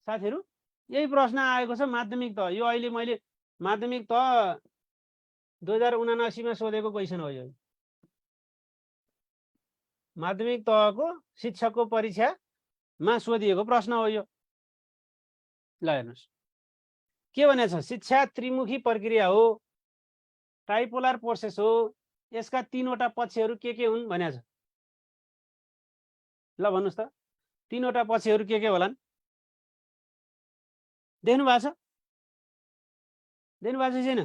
साथीहरु यही प्रश्न आएको छ माध्यमिक तह। यो अहिले मैले माध्यमिक तह 2079 मा सोधेको क्वेशन हो। यो माध्यमिक तहको शिक्षकको परीक्षामा सोधिएको प्रश्न हो यो। ल हेर्नुस् के भनेछ, शिक्षा त्रिमुखी प्रक्रिया हो, ट्राइपोलर प्रोसेस हो, यसका तीनवटा पक्षहरू के हुन् भनेछ। ल भन्नुस् त तीनवटा पक्षहरू के होलान्? देख्नु भएको छ? देख्नु भएको छ छैन?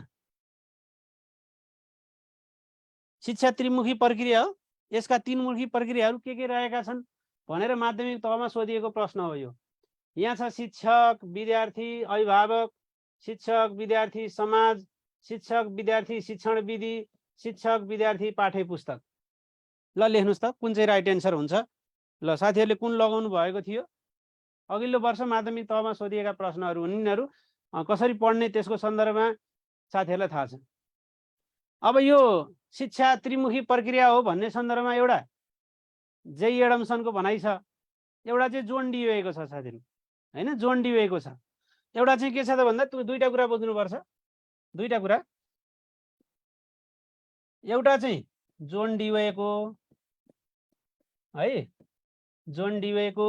शिक्षा त्रिमुखी प्रक्रिया हो, यसका तीनमुखी प्रक्रियाहरू के रहेका छन् भनेर माध्यमिक तहमा सोधिएको प्रश्न हो यो। यहाँ छ शिक्षक विद्यार्थी अभिभावक, शिक्षक विद्यार्थी समाज, शिक्षक विद्यार्थी शिक्षण विधि, शिक्षक विद्यार्थी पाठ्य पुस्तक। ल लेख्नुस् त कुन चाहिँ राइट एन्सर हुन्छ। ल साथीहरूले कुन लगाउनु भएको थियो? अघिल्लो वर्ष माध्यमिक तहमा सोधिएका प्रश्नहरू हुन् यिनीहरू। कसरी पढ्ने त्यसको सन्दर्भमा साथीहरूलाई थाहा छ। अब यो शिक्षा त्रिमुखी प्रक्रिया हो भन्ने सन्दर्भमा एउटा जेई एडम्सनको भनाइ छ, एउटा चाहिँ जोन डिवेको छ साथीहरू, हैन? जोन डिवेको छ। एउटा चाहिँ के छ त भन्दा दुईटा कुरा बुझ्नुपर्छ। दुईटा कुरा, एउटा चाहिँ जोन डिवेको है, जोन डिवेको,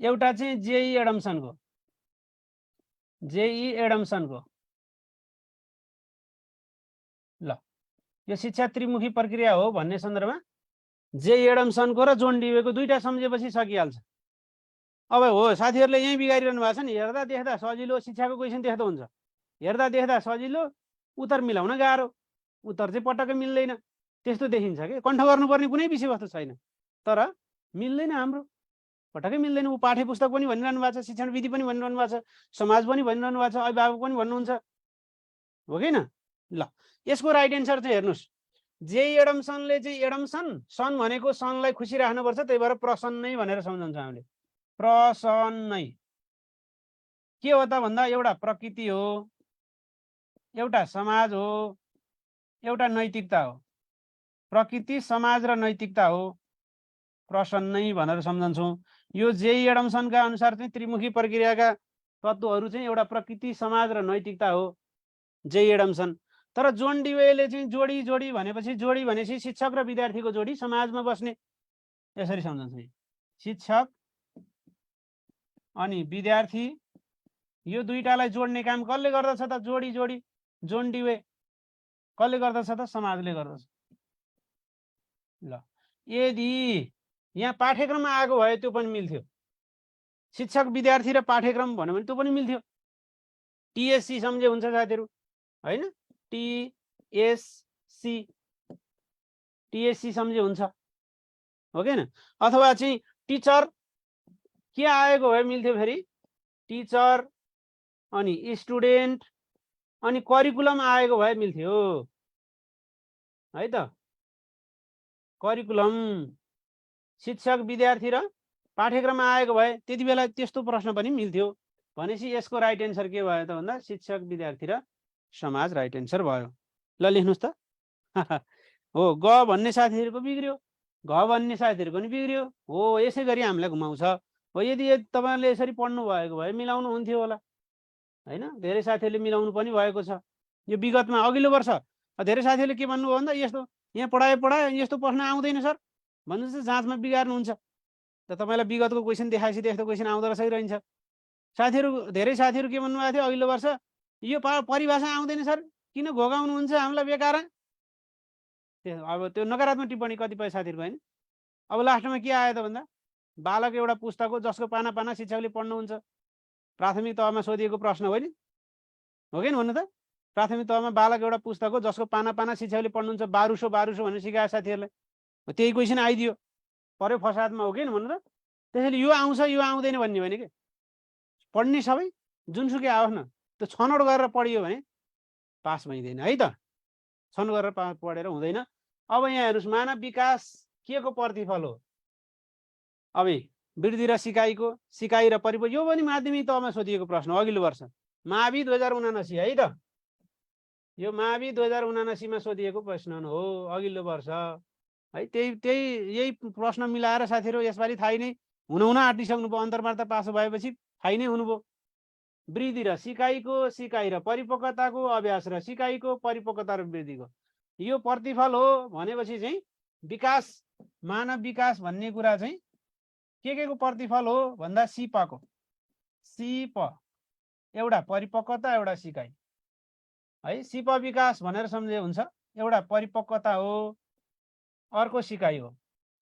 एउटा चाहिँ जेई एडम्सनको, जेई एडम्सनको। ल यो शिक्षा त्रिमुखी प्रक्रिया हो भन्ने सन्दर्भमा जेई एडम्सनको र जोन डिवेको दुईटा सम्झेपछि सकिहाल्छ। अब हो साथीहरूले यही बिगारिरहनु भएको छ नि, हेर्दा देख्दा सजिलो शिक्षाको क्वेसन त्यस्तो हुन्छ, हेर्दा देख्दा सजिलो, उत्तर मिलाउन गाह्रो, उत्तर चाहिँ पटक्कै मिल्दैन, त्यस्तो देखिन्छ के। कण्ठ गर्नुपर्ने कुनै विषयवस्तु छैन तर मिल्दैन, हाम्रो पटक्कै मिल्दैन। ऊ पाठ्य पुस्तक पनि भनिरहनु भएको छ, शिक्षण विधि पनि भनिरहनु भएको छ, समाज पनि भनिरहनु भएको छ, अभिभावक पनि भन्नुहुन्छ, हो कि न? ल यसको राइट एन्सर चाहिँ हेर्नुस्, जेई एडम्सनले चाहिँ एडम्सन सन भनेको सनलाई खुसी राख्नुपर्छ, त्यही भएर प्रसन्नै भनेर सम्झन्छ हामीले। प्रसन्नै के हो त भन्दा एउटा प्रकृति हो, एउटा समाज हो, एउटा नैतिकता हो। प्रकृति, समाज र नैतिकता हो, प्रसन्नै भनेर सम्झन्छौँ। यो जेई एडम्सनका अनुसार चाहिँ त्रिमुखी प्रक्रियाका तत्त्वहरू चाहिँ एउटा प्रकृति, समाज र नैतिकता हो, जेई एडम्सन। तर जोन डिवेले चाहिँ जोडी जोडी भनेपछि, जोडी भनेपछि शिक्षक र विद्यार्थीको जोडी समाजमा बस्ने, यसरी सम्झन्छ। शिक्षक अनि विद्यार्थी यो दुईटालाई जोड्ने काम कसले गर्दछ त? जोडी जोडी, जोन डिवे। कसले गर्दछ त? समाजले गर्दछ। ल यदि यहाँ पाठ्यक्रम आएको भए त्यो पनि मिल्थ्यो, शिक्षक विद्यार्थी र पाठ्यक्रम भन्यो भने त्यो पनि मिल्थ्यो। टीएससी सम्झे हुन्छ साथीहरू, हैन? टीएससी, टीएससी सम्झे हुन्छ, हो कि न? अथवा चाहिँ टिचर के आएको भए मिल्थ्यो फेरि? टिचर अनि स्टुडेन्ट अनि करिकुलम आएको भए मिल्थ्यो, है त? करिकुलम, शिक्षक विद्यार्थी र पाठ्यक्रम आएको भए त्यति बेला त्यस्तो प्रश्न पनि मिल्थ्यो। भनेपछि यसको राइट एन्सर के भयो त भन्दा शिक्षक विद्यार्थी र समाज राइट एन्सर भयो। ल लेख्नुस् त हो, ग भन्ने साथीहरूको बिग्रियो, घ भन्ने साथीहरूको पनि बिग्रियो। हो यसै गरी हामीलाई घुमाउँछ। हो यदि तपाईँहरूले यसरी पढ्नु भएको भए मिलाउनु हुन्थ्यो होला, हैन? धेरै साथीहरूले मिलाउनु पनि भएको छ। यो विगतमा अघिल्लो वर्ष धेरै साथीहरूले के भन्नुभयो भन्दा यस्तो यहाँ पढाए यस्तो प्रश्न आउँदैन सर भन्नुहुन्छ, जाँचमा बिगार्नुहुन्छ। त तपाईँलाई विगतको क्वेसन देखाएपछि त्यस्तो क्वेसन आउँदो रहेछ रहन्छ। साथीहरू धेरै साथीहरू के भन्नुभएको थियो अघिल्लो वर्ष, यो परिभाषा आउँदैन सर, किन घोगाउनुहुन्छ हामीलाई बेकार? अब त्यो नकारात्मक टिप्पणी कतिपय साथीहरूको, होइन? अब लास्टमा के आयो त भन्दा बालक एउटा पुस्तक हो जसको पाना पाना शिक्षकले पढ्नुहुन्छ। प्राथमिक तहमा सोधिएको प्रश्न हो नि, हो कि भन्नु त? प्राथमिक तहमा बालक एउटा पुस्तक हो जसको पाना पाना शिक्षकले पढ्नुहुन्छ। बारुसो बारुसो भनेर सिकायो साथीहरूलाई, त्यही क्वेसन आइदियो, पर्यो फसादमा, हो कि भन्नु त? त्यसैले यो आउँछ यो आउँदैन भन्ने होइन कि, पढ्ने सबै जुनसुकै आओस् न, त्यो छनौट गरेर पढियो भने पास भइँदैन, है त? छनौट गरेर पढेर हुँदैन। अब यहाँ हेर्नुहोस्, मानव विकास के को प्रतिफल हो? अब वृद्धि र सिकाइ र परिपक्व, यो पनि माध्यमिक तहमा सोधिएको प्रश्न अघिल्लो वर्ष मावि 2079, है त? यो मावि 2079 मा सोधिएको प्रश्न हो अघिल्लो वर्ष, है? यही प्रश्न मिलाएर साथीहरू यसपालि थाहै नै हुन आँटिसक्नु भयो। अन्तर्वार्ता पास भएपछि थाहै नै हुनुभयो। वृद्धि र सिकाइको, सिकाइ र परिपक्वताको, अभ्यास र सिकाइको, परिपक्वता र वृद्धिको यो प्रतिफल हो भनेपछि चाहिँ विकास, मानव विकास भन्ने कुरा चाहिँ के को प्रतिफल हो भन्दा सिपको, सिप एउटा परिपक्वता एउटा सिकाइ है। सिप विकास भनेर सम्झे हुन्छ, एउटा परिपक्वता हो अर्को सिकाइ हो।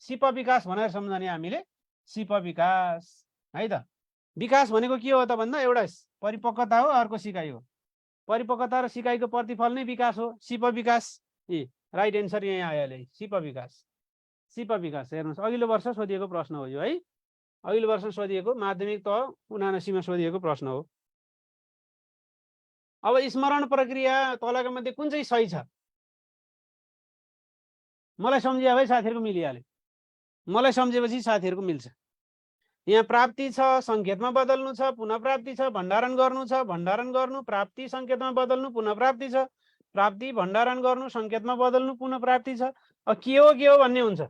सिप विकास भनेर सम्झने हामीले सिप विकास है त। विकास भनेको के हो त भन्दा एउटा परिपक्वता हो अर्को सिकाइ हो। परिपक्वता र सिकाइको प्रतिफल नै विकास हो, सिप विकास। राइट एन्सर यही आइहाल्यो, सिप विकास। सिप विकास हेर्नुहोस् अघिल्लो वर्ष सोधिएको प्रश्न हो यो है, अघिल्लो वर्ष सोधिएको माध्यमिक तह 79 मा सोधिएको प्रश्न हो। अब स्मरण प्रक्रिया तलका मध्ये कुन चाहिँ सही छ? मलाई सम्झिया भए साथीहरुको मिलिहाल्यो, मलाई सम्झेपछि साथीहरुको मिल्छ। यहाँ प्राप्ति छ, संकेतमा बदल्नु छ, पुनः प्राप्ति छ, भण्डारण गर्नु छ, भण्डारण गर्नु, प्राप्ति संकेतमा बदल्नु, पुनः प्राप्ति छ, प्राप्ति भण्डारण गर्नु, संकेतमा बदल्नु, पुनः प्राप्ति छ। अब के हो भन्ने हुन्छ।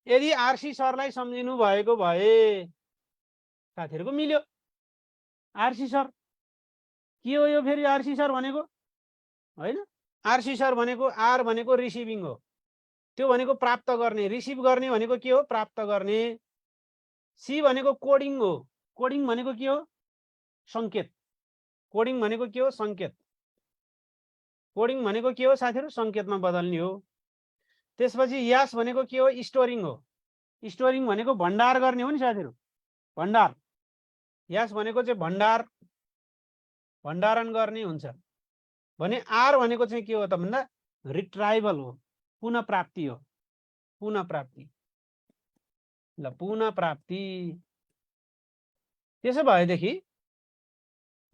यदि आरसी सरलाई सम्झिनु भएको भए साथीहरुको मिल्यो। आरसी सर के हो यो फेरि? आरसी सर भनेको हैन, आरसी सर भनेको आर भनेको रिसिभिङ हो, त्यो भनेको प्राप्त गर्ने, रिसिभ गर्ने भनेको के हो? प्राप्त गर्ने। सी भनेको कोडिङ हो, कोडिङ भनेको के हो? संकेत। कोडिङ भनेको के हो? संकेत। कोडिङ भनेको के हो साथीहरु? संकेतमा बदल्ने हो। त्यसपछि यास भनेको के हो? स्टोरिङ हो। स्टोरिङ भनेको भण्डार गर्ने हो नि साथीहरु, भण्डार। यास भनेको चाहिँ भण्डार, भण्डारण गर्ने हुन्छ भने आर भनेको चाहिँ के हो त भन्दा रिट्राइभल हो, पुनः प्राप्ति हो, पुनः प्राप्ति। ल पुनः प्राप्ति। त्यसो भएदेखि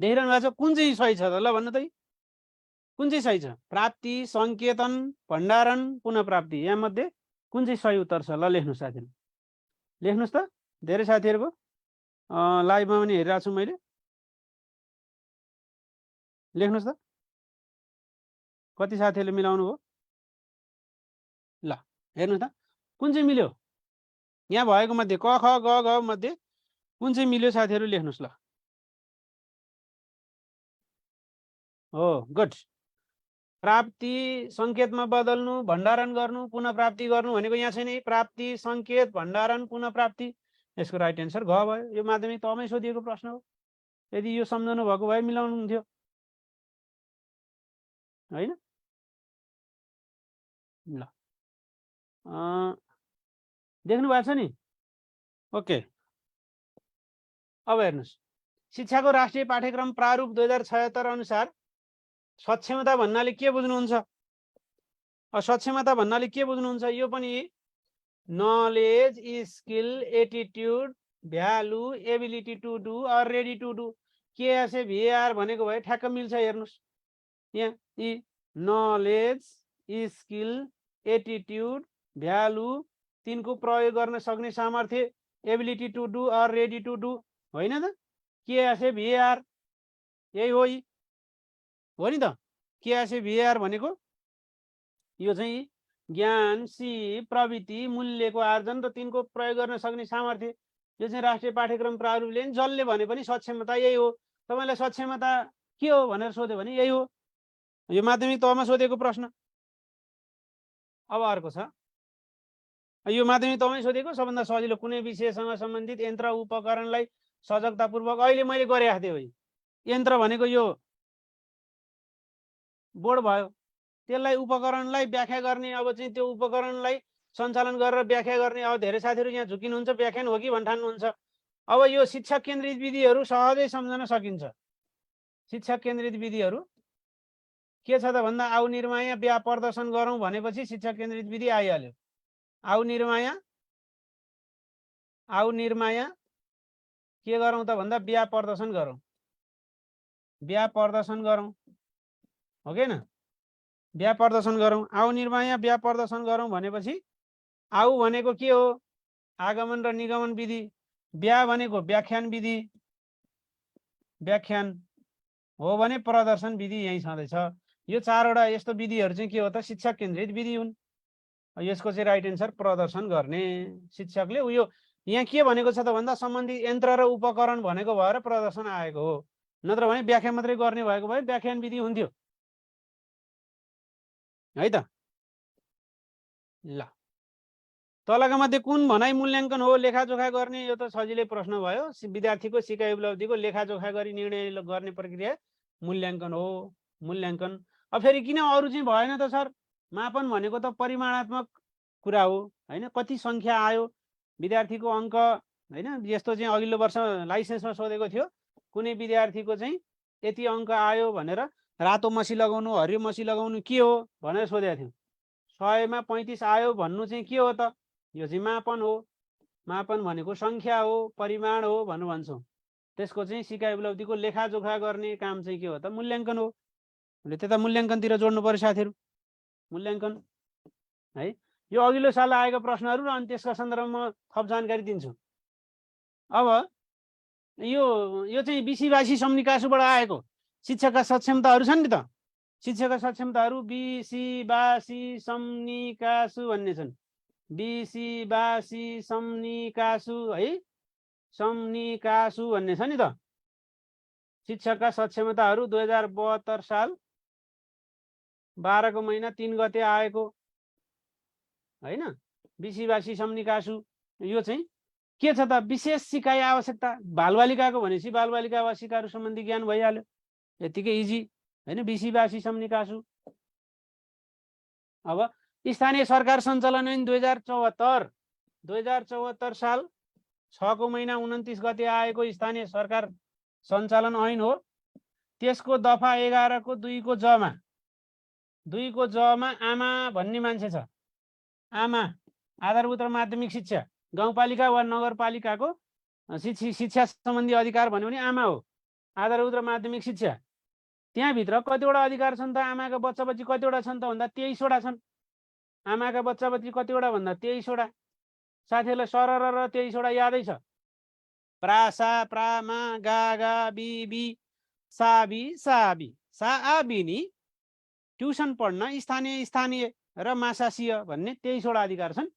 देखिरहनु भएको छ कुन चाहिँ सही छ त? ल भन्नु त, कुन चाहिँ सही छ? प्राप्ति, संकेतन, भण्डारण, पुनः प्राप्ति, यहाँ मध्ये कुन चाहिँ सही उत्तर छ? ल लेख्नु साथीहरु, लेख्नुस् त। धेरै साथीहरुको लाइभमा पनि हेरिरहेको छु मैले, लेख्नुस् त। कति साथीहरुले मिलाउनु भयो? ल हेर्नु त कुन चाहिँ मिल्यो यहाँ भएको मध्ये, क ख ग घ मध्ये कुन चाहिँ मिल्यो साथीहरु लेख्नुस्। ल हो, गुड। प्राप्ति संकेतमा बदल्नु, भण्डारण गर्नु, पुनः प्राप्ति गर्नु भनेको यहाँ छैन। प्राप्ति संकेत भण्डारण पुनः प्राप्ति, यसको राइट एन्सर घ भयो। यो माध्यमिक तहमै सोधिएको प्रश्न हो। यदि यो सम्झनु भएको भए मिलाउनु हुन्थ्यो हैन। ल देख्नु भएको छ नि? ओके। अब हेर्नुस्, शिक्षाको राष्ट्रिय पाठ्यक्रम प्रारूप 2076 अनुसार सक्षमता भन्नाले के बुझ्नुहुन्छ? सक्षमता भन्नाले के बुझ्नुहुन्छ? यो पनि knowledge, skill, attitude, value, ability to do or ready to do. KSAVR भनेको भए ठ्याक्क मिल्छ। हेर्नुस् यहाँ यी नलेज, स्किल, एटिट्युड, भ्यालु, तिनको प्रयोग गर्न सक्ने सामर्थ्य, ability to do or ready to do, होइन त? केएसएभीआर यही हो नि त। केएसएभीआर भनेको यो चाहिँ ज्ञान, सिप, प्रवृत्ति, मूल्यको आर्जन र तिनको प्रयोग गर्न सक्ने सामर्थ्य। यो चाहिँ राष्ट्रिय पाठ्यक्रम प्रारूपले जसले भने पनि सक्षमता यही हो। तपाईलाई सक्षमता के हो भनेर सोध्यो भने यही हो। यो माध्यमिक तहमा सोधेको प्रश्न। अब अर्को छ, यो माध्यमिक तहमै सोधेको सबभन्दा सजिलो, कुनै विषयसँग सम्बन्धित यन्त्र उपकरणलाई सजगतापूर्वक, अहिले मैले गरेको थिएँ। यन्त्र भनेको यो बोर्ड भयो, त्यसलाई उपकरणलाई व्याख्या गर्ने, अब चाहिँ त्यो उपकरणलाई सञ्चालन गरेर व्याख्या गर्ने। अब धेरै साथीहरु यहाँ झुकिनुहुन्छ व्याख्यान हो कि भन्ठान्नुहुन्छ। अब यो शिक्षक केन्द्रित विधिहरू सहजै सम्झन सकिन्छ। शिक्षक केन्द्रित विधिहरू के छ त भन्दा आउ निर्माया व्या प्रदर्शन गरौँ भनेपछि शिक्षक केन्द्रित विधि आइहाल्यो। आउ निर्माया के गरौँ त भन्दा व्या प्रदर्शन गरौँ, व्या प्रदर्शन गरौँ, हो कि न? व्या प्रदर्शन गरौँ, आउ निर्माया व्या प्रदर्शन गरौँ भनेपछि आउ भनेको के हो? आगमन र निगमन विधि। व्या भनेको व्याख्यान विधि, व्याख्यान हो भने प्रदर्शन विधि यही छँदैछ। यो चारवटा यस्तो विधिहरू चाहिँ के हो त? शिक्षक केन्द्रित विधि हुन्। यसको चाहिँ राइट एन्सर प्रदर्शन गर्ने। शिक्षकले उयो यहाँ के भनेको छ त भन्दा सम्बन्धित यन्त्र र उपकरण भनेको भएर प्रदर्शन आएको हो, नत्र भने व्याख्या मात्रै गर्ने भएको भए व्याख्यान विधि हुन्थ्यो है त। ल तलका मध्ये कुन भनाइ मूल्याङ्कन हो? लेखाजोखा गर्ने, यो त सजिलै प्रश्न भयो। विद्यार्थीको सिकाइ उपलब्धिको लेखाजोखा गरी निर्णय गर्ने प्रक्रिया मूल्याङ्कन हो। मूल्याङ्कन अब फेरि किन अरू चाहिँ भएन त सर? मापन भनेको त परिमाणात्मक कुरा हो होइन, कति सङ्ख्या आयो, विद्यार्थीको अङ्क होइन। यस्तो चाहिँ अघिल्लो वर्ष लाइसेन्समा सोधेको थियो, कुनै विद्यार्थीको चाहिँ यति अङ्क आयो भनेर रातो मसी लगाउनु हरियो मसी लगाउनु के हो भनेर सोधेको थियो। 100मा 35 आयो भन्नु चाहिँ के हो त? यो चाहिँ मापन हो। मापन भनेको सङ्ख्या हो, परिमाण हो भन्नु भन्छौँ। त्यसको चाहिँ सिकाइ उपलब्धिको लेखाजोखा गर्ने काम चाहिँ के हो त? मूल्याङ्कन हो। त्यता मूल्याङ्कनतिर जोड्नु पर्यो साथीहरू, मूल्याङ्कन है। यो अघिल्लो साल आएको प्रश्नहरू र अनि त्यसका सन्दर्भमा थप जानकारी दिन्छु। अब यो चाहिँ बिसीबासी सम्निकासुबाट आएको शिक्षकका सक्षमताहरू छन् नि त। शिक्षकका सक्षमताहरू बिसीबासी सम्निकासु भन्ने छन्। बिसीबासी सम्निकासु है, सम्निकासु भन्ने छ नि त। शिक्षकका सक्षमताहरू 2072 साल 12 को महिना 3 गते आएको होइन। बिसीबासी सम्निकासु यो चाहिँ के छ त? विशेष सिकाइ आवश्यकता। बालबालिकाको भनेपछि बालबालिका वा सिकारु सम्बन्धी ज्ञान भइहाल्यो, यतिकै इजी होइन। बिसीबासी सम्निकासु। अब स्थानीय सरकार सञ्चालन ऐन 2074 साल 6 को महिना 29 गते आएको स्थानीय सरकार सञ्चालन ऐन हो। त्यसको दफा 11 को 2 को जमा आमा भन्ने मान्छे छ। आमा आधारभूत र माध्यमिक शिक्षा, गाउँपालिका वा नगरपालिकाको शिक्षा सम्बन्धी अधिकार भन्यो भने आमा हो। आधारभूत र माध्यमिक शिक्षा, त्यहाँभित्र कतिवटा अधिकार छन् त? आमाका बच्चा बच्ची कतिवटा छन् त भन्दा 23वटा छन्। आमाका बच्चा बच्ची कतिवटा भन्दा 23वटा। साथीहरूलाई सरर र 23वटा यादै छ? प्रा सा प्रा मा गा गा बी बी सा बी सा बी सा आ बी नि ट्युसन पढ्न स्थानीय र मासासीय भन्ने 23वटा अधिकार छन्।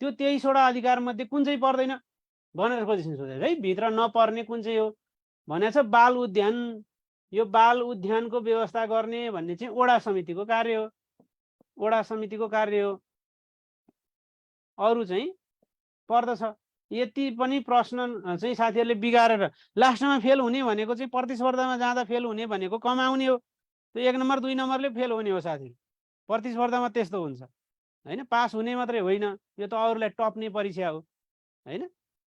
त्यो 23वटा अधिकार मध्ये कुन चाहिँ पर्दैन भनेर क्वेसन सोधेको है। भित्र नपर्ने कुन चाहिँ हो भनेको छ? बाल उद्यान। यो बाल उद्यानको व्यवस्था गर्ने भन्ने चाहिँ वडा समितिको कार्य हो। वडा समितिको कार्य हो। अरू चाहिँ पर्दछ। यति पनि प्रश्न चाहिँ साथीहरूले बिगारेर लास्टमा फेल हुने भनेको चाहिँ प्रतिस्पर्धामा जाँदा फेल हुने भनेको कमाउने हो। त्यो 1 नम्बर 2 नम्बरले फेल हुने हो साथी। प्रतिस्पर्धामा त्यस्तो हुन्छ होइन, पास हुने मात्रै होइन, यो त अरूलाई टप्ने परीक्षा हो होइन।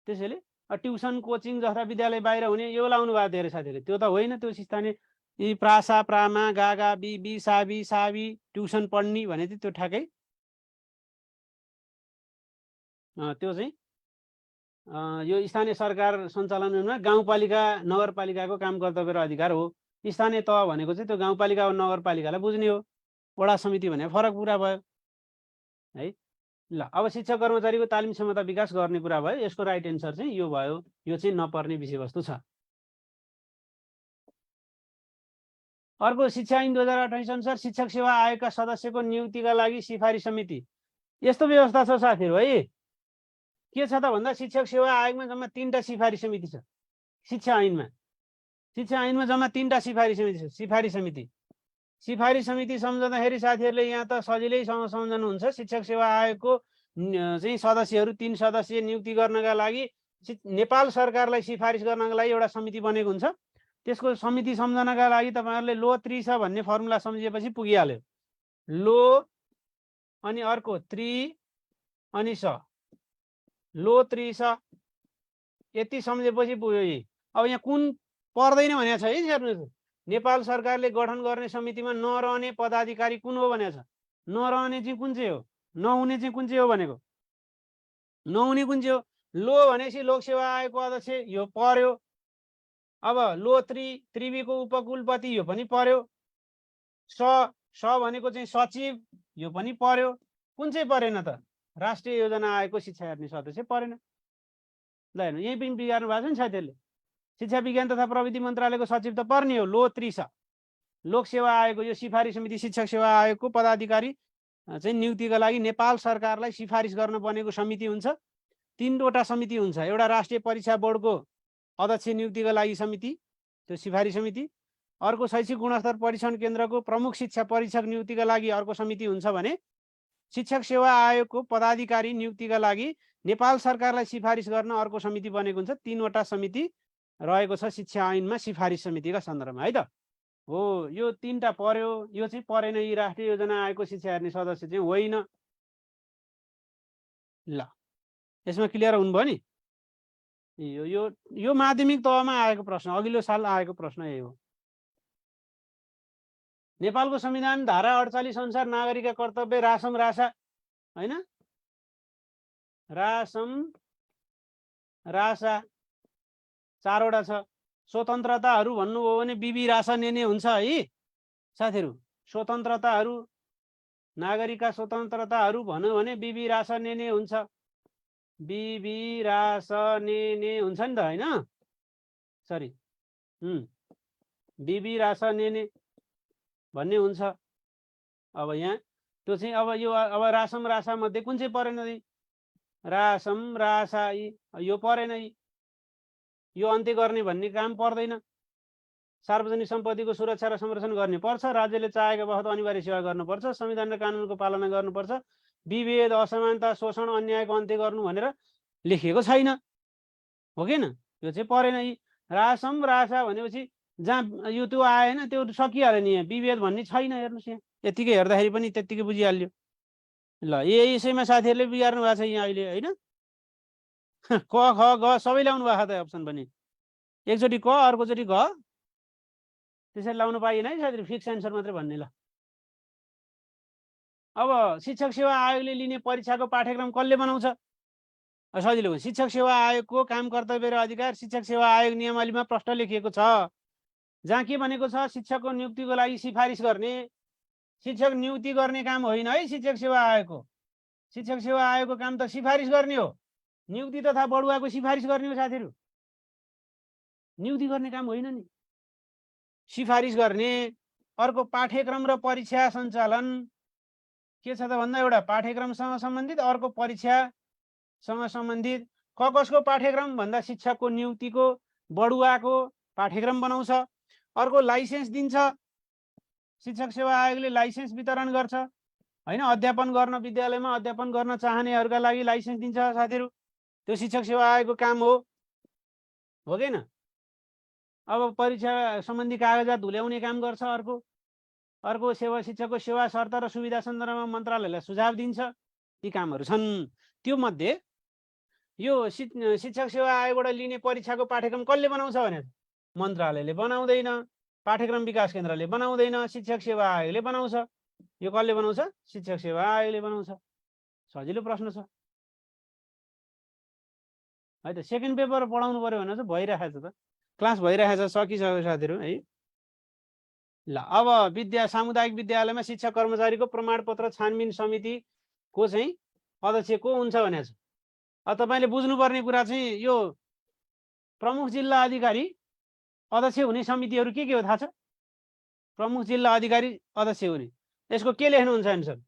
त्यसैले ट्युसन कोचिङ जस्ता विद्यालय बाहिर हुने यो लाउनु भएको धेरै साथीहरूले, त्यो त होइन। त्यो स्थानीय यी प्रासा प्रामा गागा बी बी साबी साबी ट्युसन पढ्ने भने चाहिँ त्यो ठ्याक्कै त्यो चाहिँ यो स्थानीय सरकार सञ्चालनमा गाउँपालिका नगरपालिकाको काम कर्तव्य र अधिकार हो। स्थानीय तह भनेको चाहिँ त्यो गाउँपालिका वा नगरपालिकालाई बुझ्ने हो। वडा समिति भने फरक कुरा भयो है। ल अब शिक्षक कर्मचारीको तालिम क्षमता विकास गर्ने कुरा भयो। यसको राइट एन्सर चाहिँ यो भयो। यो चाहिँ नपर्ने विषयवस्तु छ। अर्को शिक्षा ऐन 2028 अनुसार शिक्षक सेवा आयोगका सदस्यको नियुक्तिका लागि सिफारिस समिति। यस्तो व्यवस्था छ साथीहरू है। के छ त भन्दा शिक्षक सेवा आयोगमा जम्मा 3टा सिफारिस समिति छ। शिक्षा ऐनमा जम्मा 3टा सिफारिस समिति छ। सिफारिस समिति सम्झँदाखेरि साथीहरूले यहाँ त सजिलैसँग सम्झनुहुन्छ। शिक्षक सेवा आयोगको चाहिँ सदस्यहरू 3 सदस्य नियुक्ति गर्नका लागि नेपाल सरकारलाई सिफारिस गर्नका लागि एउटा समिति बनेको हुन्छ। त्यसको समिति सम्झनका लागि तपाईँहरूले लो 3 छ भन्ने फर्मुला सम्झिएपछि पुगिहाल्यो। लो अनि अर्को 3 अनि स, लो 3 स, यति सम्झेपछि पुग्यो। यही अब यहाँ कुन पर्दैन भनेको छ है हेर्नुहोस्। नेपाल सरकारले गठन गर्ने समितिमा नरहने पदाधिकारी कुन हो भनेको छ। नरहने चाहिँ कुन चाहिँ हो, नहुने चाहिँ कुन चाहिँ हो भनेको। नहुने कुन चाहिँ हो? लो भनेपछि लोकसेवा आयोगको अध्यक्ष यो पर्यो। अब लो 3 त्रिवीको उपकुलपति यो पनि पर्यो। स भनेको चाहिँ सचिव यो पनि पर्यो। कुन चाहिँ परेन त? राष्ट्रिय योजना आयोगको शिक्षा हेर्ने सदस्य परेन। ल हेर्नु यही पनि बिगार्नु भएको छ नि साथीहरूले। शिक्षा विज्ञान तथा प्रविधि मन्त्रालयको सचिव त पर्ने हो। लो 3 छ। लोकसेवा आयोगको यो सिफारिस समिति शिक्षक सेवा आयोगको पदाधिकारी चाहिँ नियुक्तिका लागि नेपाल सरकारलाई सिफारिस गर्न बनेको समिति हुन्छ। तीनवटा समिति हुन्छ। एउटा राष्ट्रिय परीक्षा बोर्डको अध्यक्ष नियुक्तिका लागि समिति, त्यो सिफारिस समिति। अर्को शैक्षिक गुणस्तर परीक्षण केन्द्रको प्रमुख शिक्षा परीक्षक नियुक्तिका लागि अर्को समिति हुन्छ भने शिक्षक सेवा आयोगको पदाधिकारी नियुक्तिका लागि नेपाल सरकारलाई सिफारिस गर्न अर्को समिति बनेको हुन्छ। तीनवटा समिति रहेको छ शिक्षा ऐनमा सिफारिस समितिका सन्दर्भमा है त। हो, यो तीनटा पर्यो, यो चाहिँ परेन। यी राष्ट्रिय योजना आयोगको शिक्षा हेर्ने सदस्य चाहिँ होइन। ल, यसमा क्लियर हुनुभयो नि। यो यो यो माध्यमिक तहमा आएको प्रश्न, अघिल्लो साल आएको प्रश्न यही हो। नेपालको संविधान धारा 48 अनुसार नागरिकका कर्तव्य रासम रासा हैन, रासम रासा चारवटा छ। स्वतन्त्रताहरू भन्नुभयो भने बिबी रासा नेने हुन्छ है साथीहरू। स्वतन्त्रताहरू, नागरिकका स्वतन्त्रताहरू भन्यो भने बिबी रासा नेने हुन्छ। बिबी रासा नेने हुन्छ नि त हैन, सरी बिबी रासा नेने भन्ने हुन्छ। अब यहाँ त्यो चाहिँ अब यो अब रासम रासा मध्ये कुन चाहिँ परेन? रासम रासा यो परेन। यो अन्त्य गर्ने भन्ने काम पर्दैन। सार्वजनिक सम्पत्तिको सुरक्षा र संरक्षण गर्ने पर्छ। राज्यले चाहेको बखत अनिवार्य सेवा गर्नुपर्छ। संविधान र कानुनको पालना गर्नुपर्छ। विभेद, असमानता, शोषण, अन्यायको अन्त्य गर्नु भनेर लेखिएको छैन, हो कि न? यो चाहिँ परेन। रासम रासा भनेपछि जहाँ यो त्यो आएन त्यो सकिहाल्यो नि। यहाँ विभेद भन्ने छैन। हेर्नुहोस्, यहाँ यतिकै हेर्दाखेरि पनि त्यत्तिकै बुझिहाल्यो। ल, यसैमा साथीहरूले बिगार्नु भएको छ यहाँ अहिले होइन। क ख ग सबै ल्याउनु भएको छ त अप्सन पनि। एकचोटि क, अर्कोचोटि घ, त्यसरी लाउनु पाइएन है साथीहरू। फिक्स एन्सर मात्रै भन्ने। ल, अब शिक्षक सेवा आयोगले लिने परीक्षाको पाठ्यक्रम कसले बनाउँछ? सजिलो हो। शिक्षक सेवा आयोगको काम, कर्तव्य र अधिकार शिक्षक सेवा आयोग नियमावलीमा प्रश्न लेखिएको छ, जहाँ के भनेको छ? शिक्षकको नियुक्तिको लागि सिफारिस गर्ने। शिक्षक नियुक्ति गर्ने काम होइन है शिक्षक सेवा आयोगको। शिक्षक सेवा आयोगको काम त सिफारिस गर्ने हो। नियुक्ति तथा बढुवाको सिफारिस गर्ने हो साथीहरू। नियुक्ति गर्ने काम होइन नि, सिफारिस गर्ने। अर्को पाठ्यक्रम र परीक्षा सञ्चालन के छ त भन्दा एउटा पाठ्यक्रमसँग सम्बन्धित, अर्को परीक्षासँग सम्बन्धित। कसको पाठ्यक्रम भन्दा शिक्षकको नियुक्तिको, बढुवाको पाठ्यक्रम बनाउँछ। अर्को लाइसेन्स दिन्छ। शिक्षक सेवा आयोगले लाइसेन्स वितरण गर्छ हैन। अध्यापन गर्न, विद्यालयमा अध्यापन गर्न चाहनेहरूका लागि लाइसेन्स दिन्छ साथीहरू। त्यो शिक्षक सेवा आयोगको काम हो कि न? अब परीक्षा सम्बन्धी कागजात हुल्याउने काम गर्छ। अर्को सेवा शिक्षकको सेवा शर्त र सुविधा सन्दर्भमा मन्त्रालयलाई सुझाव दिन्छ। ती कामहरू छन्। त्यो मध्ये यो शिक्षक सेवा आयोगबाट लिने परीक्षाको पाठ्यक्रम कसले बनाउँछ भने मन्त्रालयले बनाउँदैन, पाठ्यक्रम विकास केन्द्रले बनाउँदैन, शिक्षक सेवा आयोगले बनाउँछ। यो कसले बनाउँछ? शिक्षक सेवा आयोगले बनाउँछ। सजिलो प्रश्न छ है त। सेकेन्ड पेपर पढाउनु पर्यो भने चाहिँ भइरहेछ त, क्लास भइरहेछ, सकिसक्यो साथीहरू है। ल, अब सामुदायिक विद्यालयमा शिक्षक कर्मचारीको प्रमाणपत्र छानबिन समितिको चाहिँ अध्यक्ष को हुन्छ भने छ। अब तपाईँले बुझ्नुपर्ने कुरा चाहिँ यो प्रमुख जिल्ला अधिकारी अध्यक्ष हुने समितिहरू के हो थाहा छ? प्रमुख जिल्ला अधिकारी अध्यक्ष हुने, यसको के लेख्नुहुन्छ एन्सर?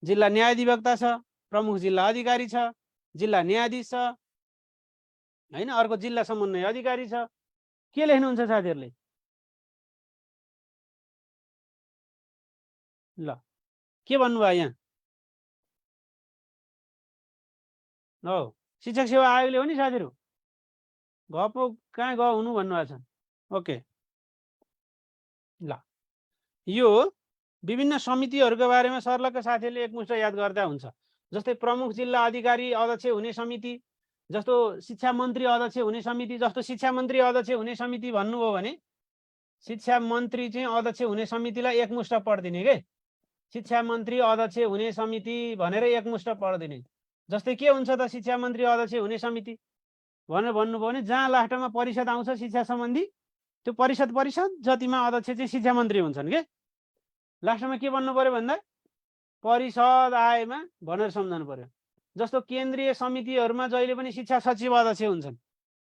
जिल्ला न्यायाधिवक्ता छ, प्रमुख जिल्ला अधिकारी छ, जिल्ला न्यायाधीश छ हैन, अर्को जिल्ला समन्वय अधिकारी छ। के लेख्नुहुन्छ साथीहरूले? ल, के भन्नुभयो यहाँ? हो, शिक्षक सेवा आयोगले हो नि साथीहरू। गपो कहाँ ग हुनु भन्नुभएको छ। ओके, ल, यो विभिन्न समितिहरूका बारेमा सर्लक्क साथीहरूले एकमुष्ट याद गर्दा हुन्छ। जस्तै प्रमुख जिल्ला अधिकारी अध्यक्ष हुने समिति, जस्तो शिक्षा मन्त्री अध्यक्ष हुने समिति, जस्तो शिक्षा मन्त्री अध्यक्ष हुने समिति भन्नुभयो भने शिक्षा मन्त्री चाहिँ अध्यक्ष हुने समितिलाई एकमुष्ट पढिदिने के। शिक्षा मन्त्री अध्यक्ष हुने समिति भनेर एकमुष्ट पढिदिने। जस्तै के हुन्छ त शिक्षा मन्त्री अध्यक्ष हुने समिति भनेर भन्नुभयो भने जहाँ लास्टमा परिषद आउँछ शिक्षा सम्बन्धी, त्यो परिषद जतिमा अध्यक्ष चाहिँ शिक्षा मन्त्री हुन्छन् के। लास्टमा के भन्नु पर्यो भन्दा परिषद आएमा भनेर सम्झनु पर्यो। जस्तो केन्द्रीय समितिहरूमा जहिले पनि शिक्षा सचिव अध्यक्ष हुन्छन्,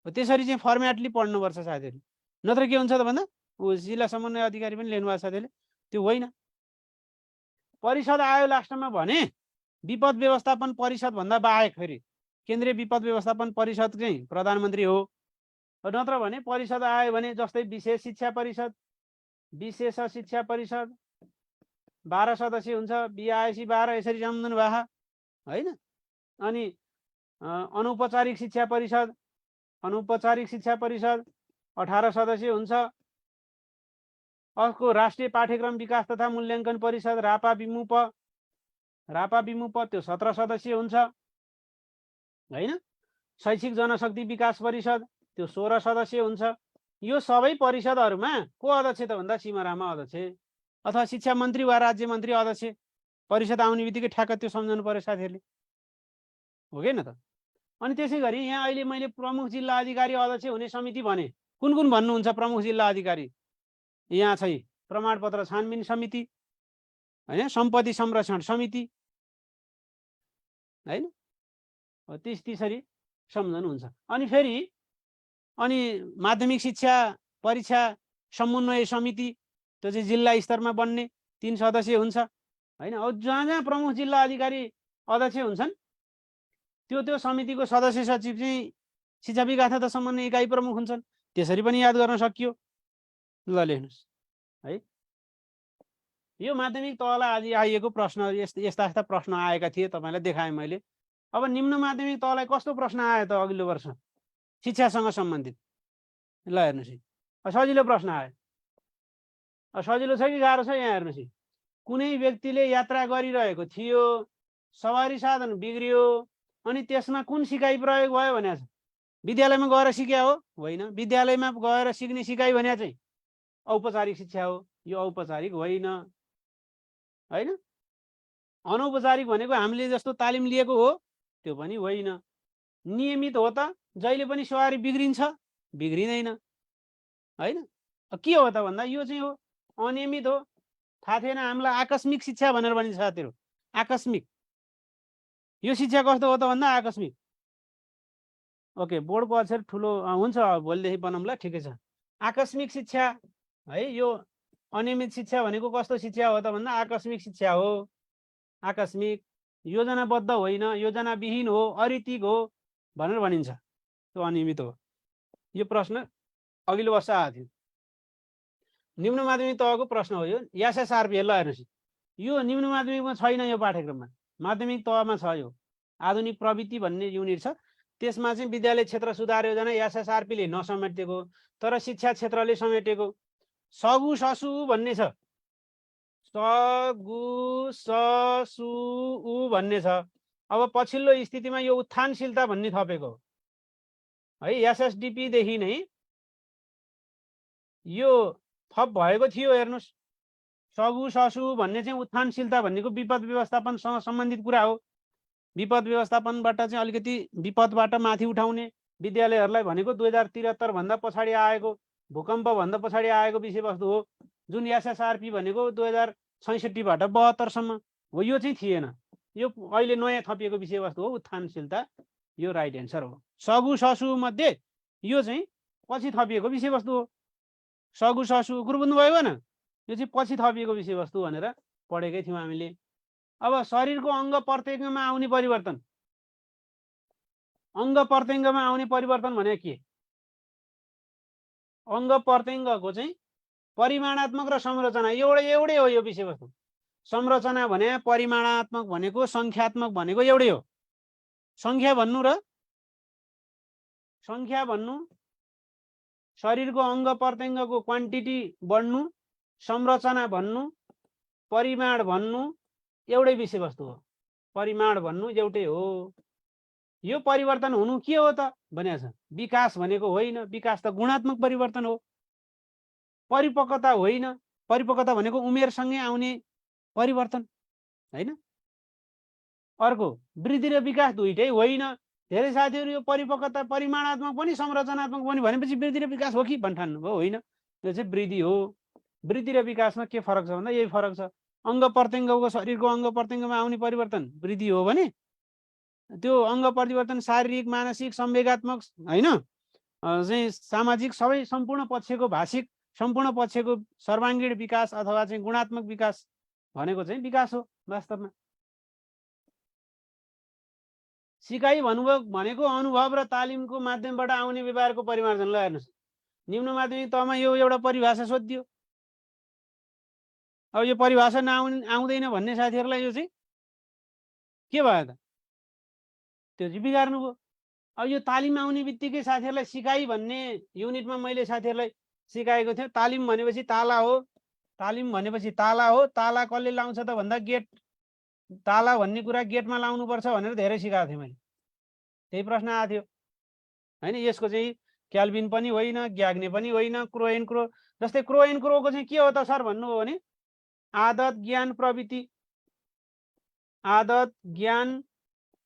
त्यसरी चाहिँ फर्मेटली पढ्नुपर्छ साथीहरू। नत्र के हुन्छ त भन्दा जिल्ला समन्वय अधिकारी पनि लेख्नु भएको साथीहरूले, त्यो होइन। परिषद आयो लास्टमा भने विपद व्यवस्थापन परिषद भन्दा बाहेक फेरि केन्द्रीय विपद व्यवस्थापन परिषद चाहिँ प्रधानमन्त्री हो। नत्र भने परिषद आयो भने जस्तै विशेष शिक्षा परिषद, विशेष शिक्षा परिषद 12 सदस्य हुन्छ, बिआएसी 12 यसरी सम्झनु भए हैन। अनि अनौपचारिक शिक्षा परिषद, अनौपचारिक शिक्षा परिषद 18 सदस्य हुन्छ। अर्को राष्ट्रिय पाठ्यक्रम विकास तथा मूल्याङ्कन परिषद रापा विमुप, रापा विमुप त्यो 17 सदस्य हुन्छ हैन। शैक्षिक जनशक्ति विकास परिषद त्यो 16 सदस्य हुन्छ। यो सबै परिषदहरूमा को अध्यक्ष त भन्दा सीमाराममा अध्यक्ष अथवा शिक्षा मन्त्री वा राज्य मन्त्री अध्यक्ष। परिषद आउने बित्तिकै ठ्याक्क त्यो सम्झनु पर्यो साथीहरूले, हो कि न त। अनि त्यसै गरी यहाँ अहिले मैले प्रमुख जिल्ला अधिकारी अध्यक्ष हुने समिति भने कुन कुन भन्नुहुन्छ प्रमुख जिल्ला अधिकारी? यहाँ चाहिँ प्रमाणपत्र छानबिन समिति हैन, सम्पत्ति संरक्षण समिति हैन, त्यसरी सम्झनुहुन्छ। अनि फेरि अनि माध्यमिक शिक्षा परीक्षा समन्वय समिति त्यो चाहिँ जिल्ला स्तरमा बन्ने 3 सदस्य हुन्छ हैन। अब जहाँ जहाँ प्रमुख जिल्ला अधिकारी अध्यक्ष हुन्छन् त्यो समितिको सदस्य सचिव चाहिँ शिक्षा विकास तथा समन्वय इकाइ प्रमुख हुन्छन्। त्यसरी पनि याद गर्न सकियो। ल लेख्नुस् है। यो माध्यमिक तहलाई आज आइएको प्रश्न, यस्ता यस्ता प्रश्न आएका थिए, तपाईलाई देखाएँ मैले। अब निम्न माध्यमिक तहलाई कस्तो प्रश्न आयो त अघिल्लो वर्ष शिक्षासँग सम्बन्धित? ल हेर्नुस् है, सजिलो प्रश्न आयो। सजिलो छ कि गाह्रो छ? यहाँ हेर्नुस् है। कुनै व्यक्तिले यात्रा गरिरहेको थियो, सवारी साधन बिग्रियो, अनि त्यसमा कुन सिकाइ प्रयोग भयो भनेको छ? विद्यालयमा गएर सिक्या हो? होइन। विद्यालयमा गएर सिक्ने सिकाइ भने चाहिँ औपचारिक शिक्षा हो। यो औपचारिक होइन हैन। अनौपचारिक भनेको हामीले जस्तो तालिम लिएको हो त्यो पनि होइन। नियमित हो त? जहिले पनि सवारी बिग्रिन्छ? बिग्रिँदैन हैन। के हो त भन्दा यो चाहिँ हो अनियमित हो। थाहा थिएन हामीलाई आकस्मिक शिक्षा भनेर भनिन्छ साथीहरू। आकस्मिक यो शिक्षा कस्तो हो त भन्दा आकस्मिक। ओके, बोर्डको अक्षर ठुलो हुन्छ, भोलिदेखि बनाउँला, ठिकै छ। आकस्मिक शिक्षा है। यो अनियमित शिक्षा भनेको कस्तो शिक्षा हो त भन्दा आकस्मिक शिक्षा हो। आकस्मिक, योजनाबद्ध होइन, योजनाविहीन हो, अरीतिक हो भनेर भनिन्छ, त्यो अनियमित हो। यो प्रश्न अघिल्लो वर्ष आएको थियो। निम्न माध्यमिक तहको प्रश्न हो यो। एसएसआरपी ल हेर्नुहोस्, यो निम्न माध्यमिकमा छैन, यो पाठ्यक्रममा माध्यमिक तहमा छ। यो आधुनिक प्रवृत्ति भन्ने युनिट छ, त्यसमा चाहिँ विद्यालय क्षेत्र सुधार योजना एसएसआरपीले नसमेटेको तर शिक्षा क्षेत्रले समेटेको सगु ससु भन्ने छ। सगु ससु उ भन्ने छ। अब पछिल्लो स्थितिमा यो उत्थानशीलता भन्ने थपेको है। एसएसडीपी देखि नै यो थप भएको थियो। हेर्नुस्, सगु ससु भन्ने चाहिँ उत्थानशीलता भन्नेको विपद व्यवस्थापनसँग सम्बन्धित कुरा हो। विपद व्यवस्थापनबाट चाहिँ अलिकति विपदबाट माथि उठाउने विद्यालयहरूलाई भनेको 2073 भन्दा पछाडि आएको, भूकम्प भन्दा पछाडि आएको विषयवस्तु हो। जुन एसएसआरपी भनेको 2066बाट 72 सम्म हो, यो चाहिँ थिएन। यो अहिले नयाँ थपिएको विषयवस्तु हो उत्थानशीलता। यो राइट एन्सर हो। सगु ससु मध्ये यो चाहिँ पछि थपिएको विषयवस्तु हो। सगु ससु कुरो बुझ्नुभयो भएन? यो चाहिँ पछि थपिएको विषयवस्तु भनेर पढेकै थियौँ हामीले। अब शरीरको अङ्ग प्रत्यङ्गमा आउने परिवर्तन, अङ्ग प्रत्यङ्गमा आउने परिवर्तन भने के? अङ्ग प्रत्यङ्गको चाहिँ परिमाणात्मक र संरचना एउटै हो। यो विषयवस्तु संरचना भने परिमाणात्मक भनेको सङ्ख्यात्मक भनेको एउटै हो। सङ्ख्या भन्नु र सङ्ख्या भन्नु, शरीरको अङ्ग प्रत्यङ्गको क्वान्टिटी बढ्नु, संरचना भन्नु, परिमाण भन्नु एउटै विषयवस्तु हो। परिमाण भन्नु एउटै हो। यो परिवर्तन हुनु के हो त भनेको छ? विकास भनेको होइन। विकास त गुणात्मक परिवर्तन हो, परिपक्वता होइन। परिपक्वता भनेको उमेरसँगै आउने परिवर्तन हैन। अर्को वृद्धि र विकास दुईटै होइन। धेरै साथीहरू यो परिपक्वता परिमाणात्मक पनि संरचनात्मक पनि भनेपछि वृद्धि र विकास हो कि भन्ठान्नु भयो। होइन, यो चाहिँ वृद्धि हो। वृद्धि र विकासमा के फरक छ भन्दा यही फरक छ। अङ्ग प्रत्यङ्गको शरीरको अङ्ग प्रत्यङ्गमा आउने परिवर्तन वृद्धि हो भने त्यो अङ्ग परिवर्तन शारीरिक, मानसिक, संवेगात्मक होइन चाहिँ सामाजिक सबै सम्पूर्ण पक्षको, भाषिक सम्पूर्ण पक्षको सर्वाङ्गीण विकास अथवा चाहिँ गुणात्मक विकास भनेको चाहिँ विकास हो वास्तवमा। सिकाइ भनेको अनुभव र तालिमको माध्यमबाट आउने व्यवहारको परिमार्जन। ल हेर्नुहोस्, निम्न माध्यमिक तहमा यो एउटा परिभाषा सोधियो। अब यो परिभाषा आउँदैन भन्ने साथीहरूलाई यो चाहिँ के भयो त? त्यो चाहिँ बिगार्नु भयो। अब यो तालिम आउने बित्तिकै साथीहरूलाई सिकाइ भन्ने युनिटमा मैले साथीहरूलाई सिकाएको थियो, तालिम भनेपछि ताला हो, तालिम भनेपछि ताला हो। ताला कसले लाउँछ त भन्दा गेट, ताला भन्ने कुरा गेटमा लाउनुपर्छ भनेर धेरै सिकाएको थिएँ मैले। त्यही प्रश्न आएको थियो होइन। यसको चाहिँ क्याल्भिन पनि होइन, ग्याग्ने पनि होइन, क्रो एन्ड क्रो। जस्तै क्रो एन्ड क्रोको चाहिँ के हो त सर भन्नुभयो भने आदत, ज्ञान, प्रवृत्ति, आदत, ज्ञान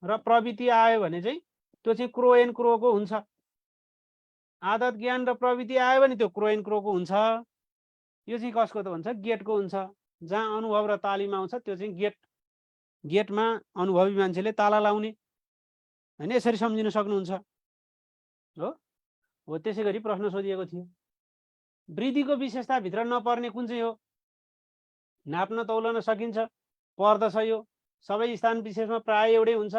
र प्रवृत्ति आयो भने चाहिँ त्यो चाहिँ क्रो एन्ड क्रोको हुन्छ। आदत, ज्ञान र प्रवृत्ति आयो भने त्यो क्रो एन्ड क्रोको हुन्छ। यो चाहिँ कसको त भन्छ? गेटको हुन्छ। जहाँ अनुभव र तालिम आउँछ त्यो चाहिँ गेट, गेटमा अनुभवी मान्छेले ताला लाउने होइन। यसरी सम्झिन सक्नुहुन्छ हो। त्यसै गरी प्रश्न सोधिएको थियो, वृद्धिको विशेषताभित्र नपर्ने कुन चाहिँ हो? नाप्न तौलन सकिन्छ, पर्दछ, यो सबै स्थान विशेषमा प्राय एउटै हुन्छ।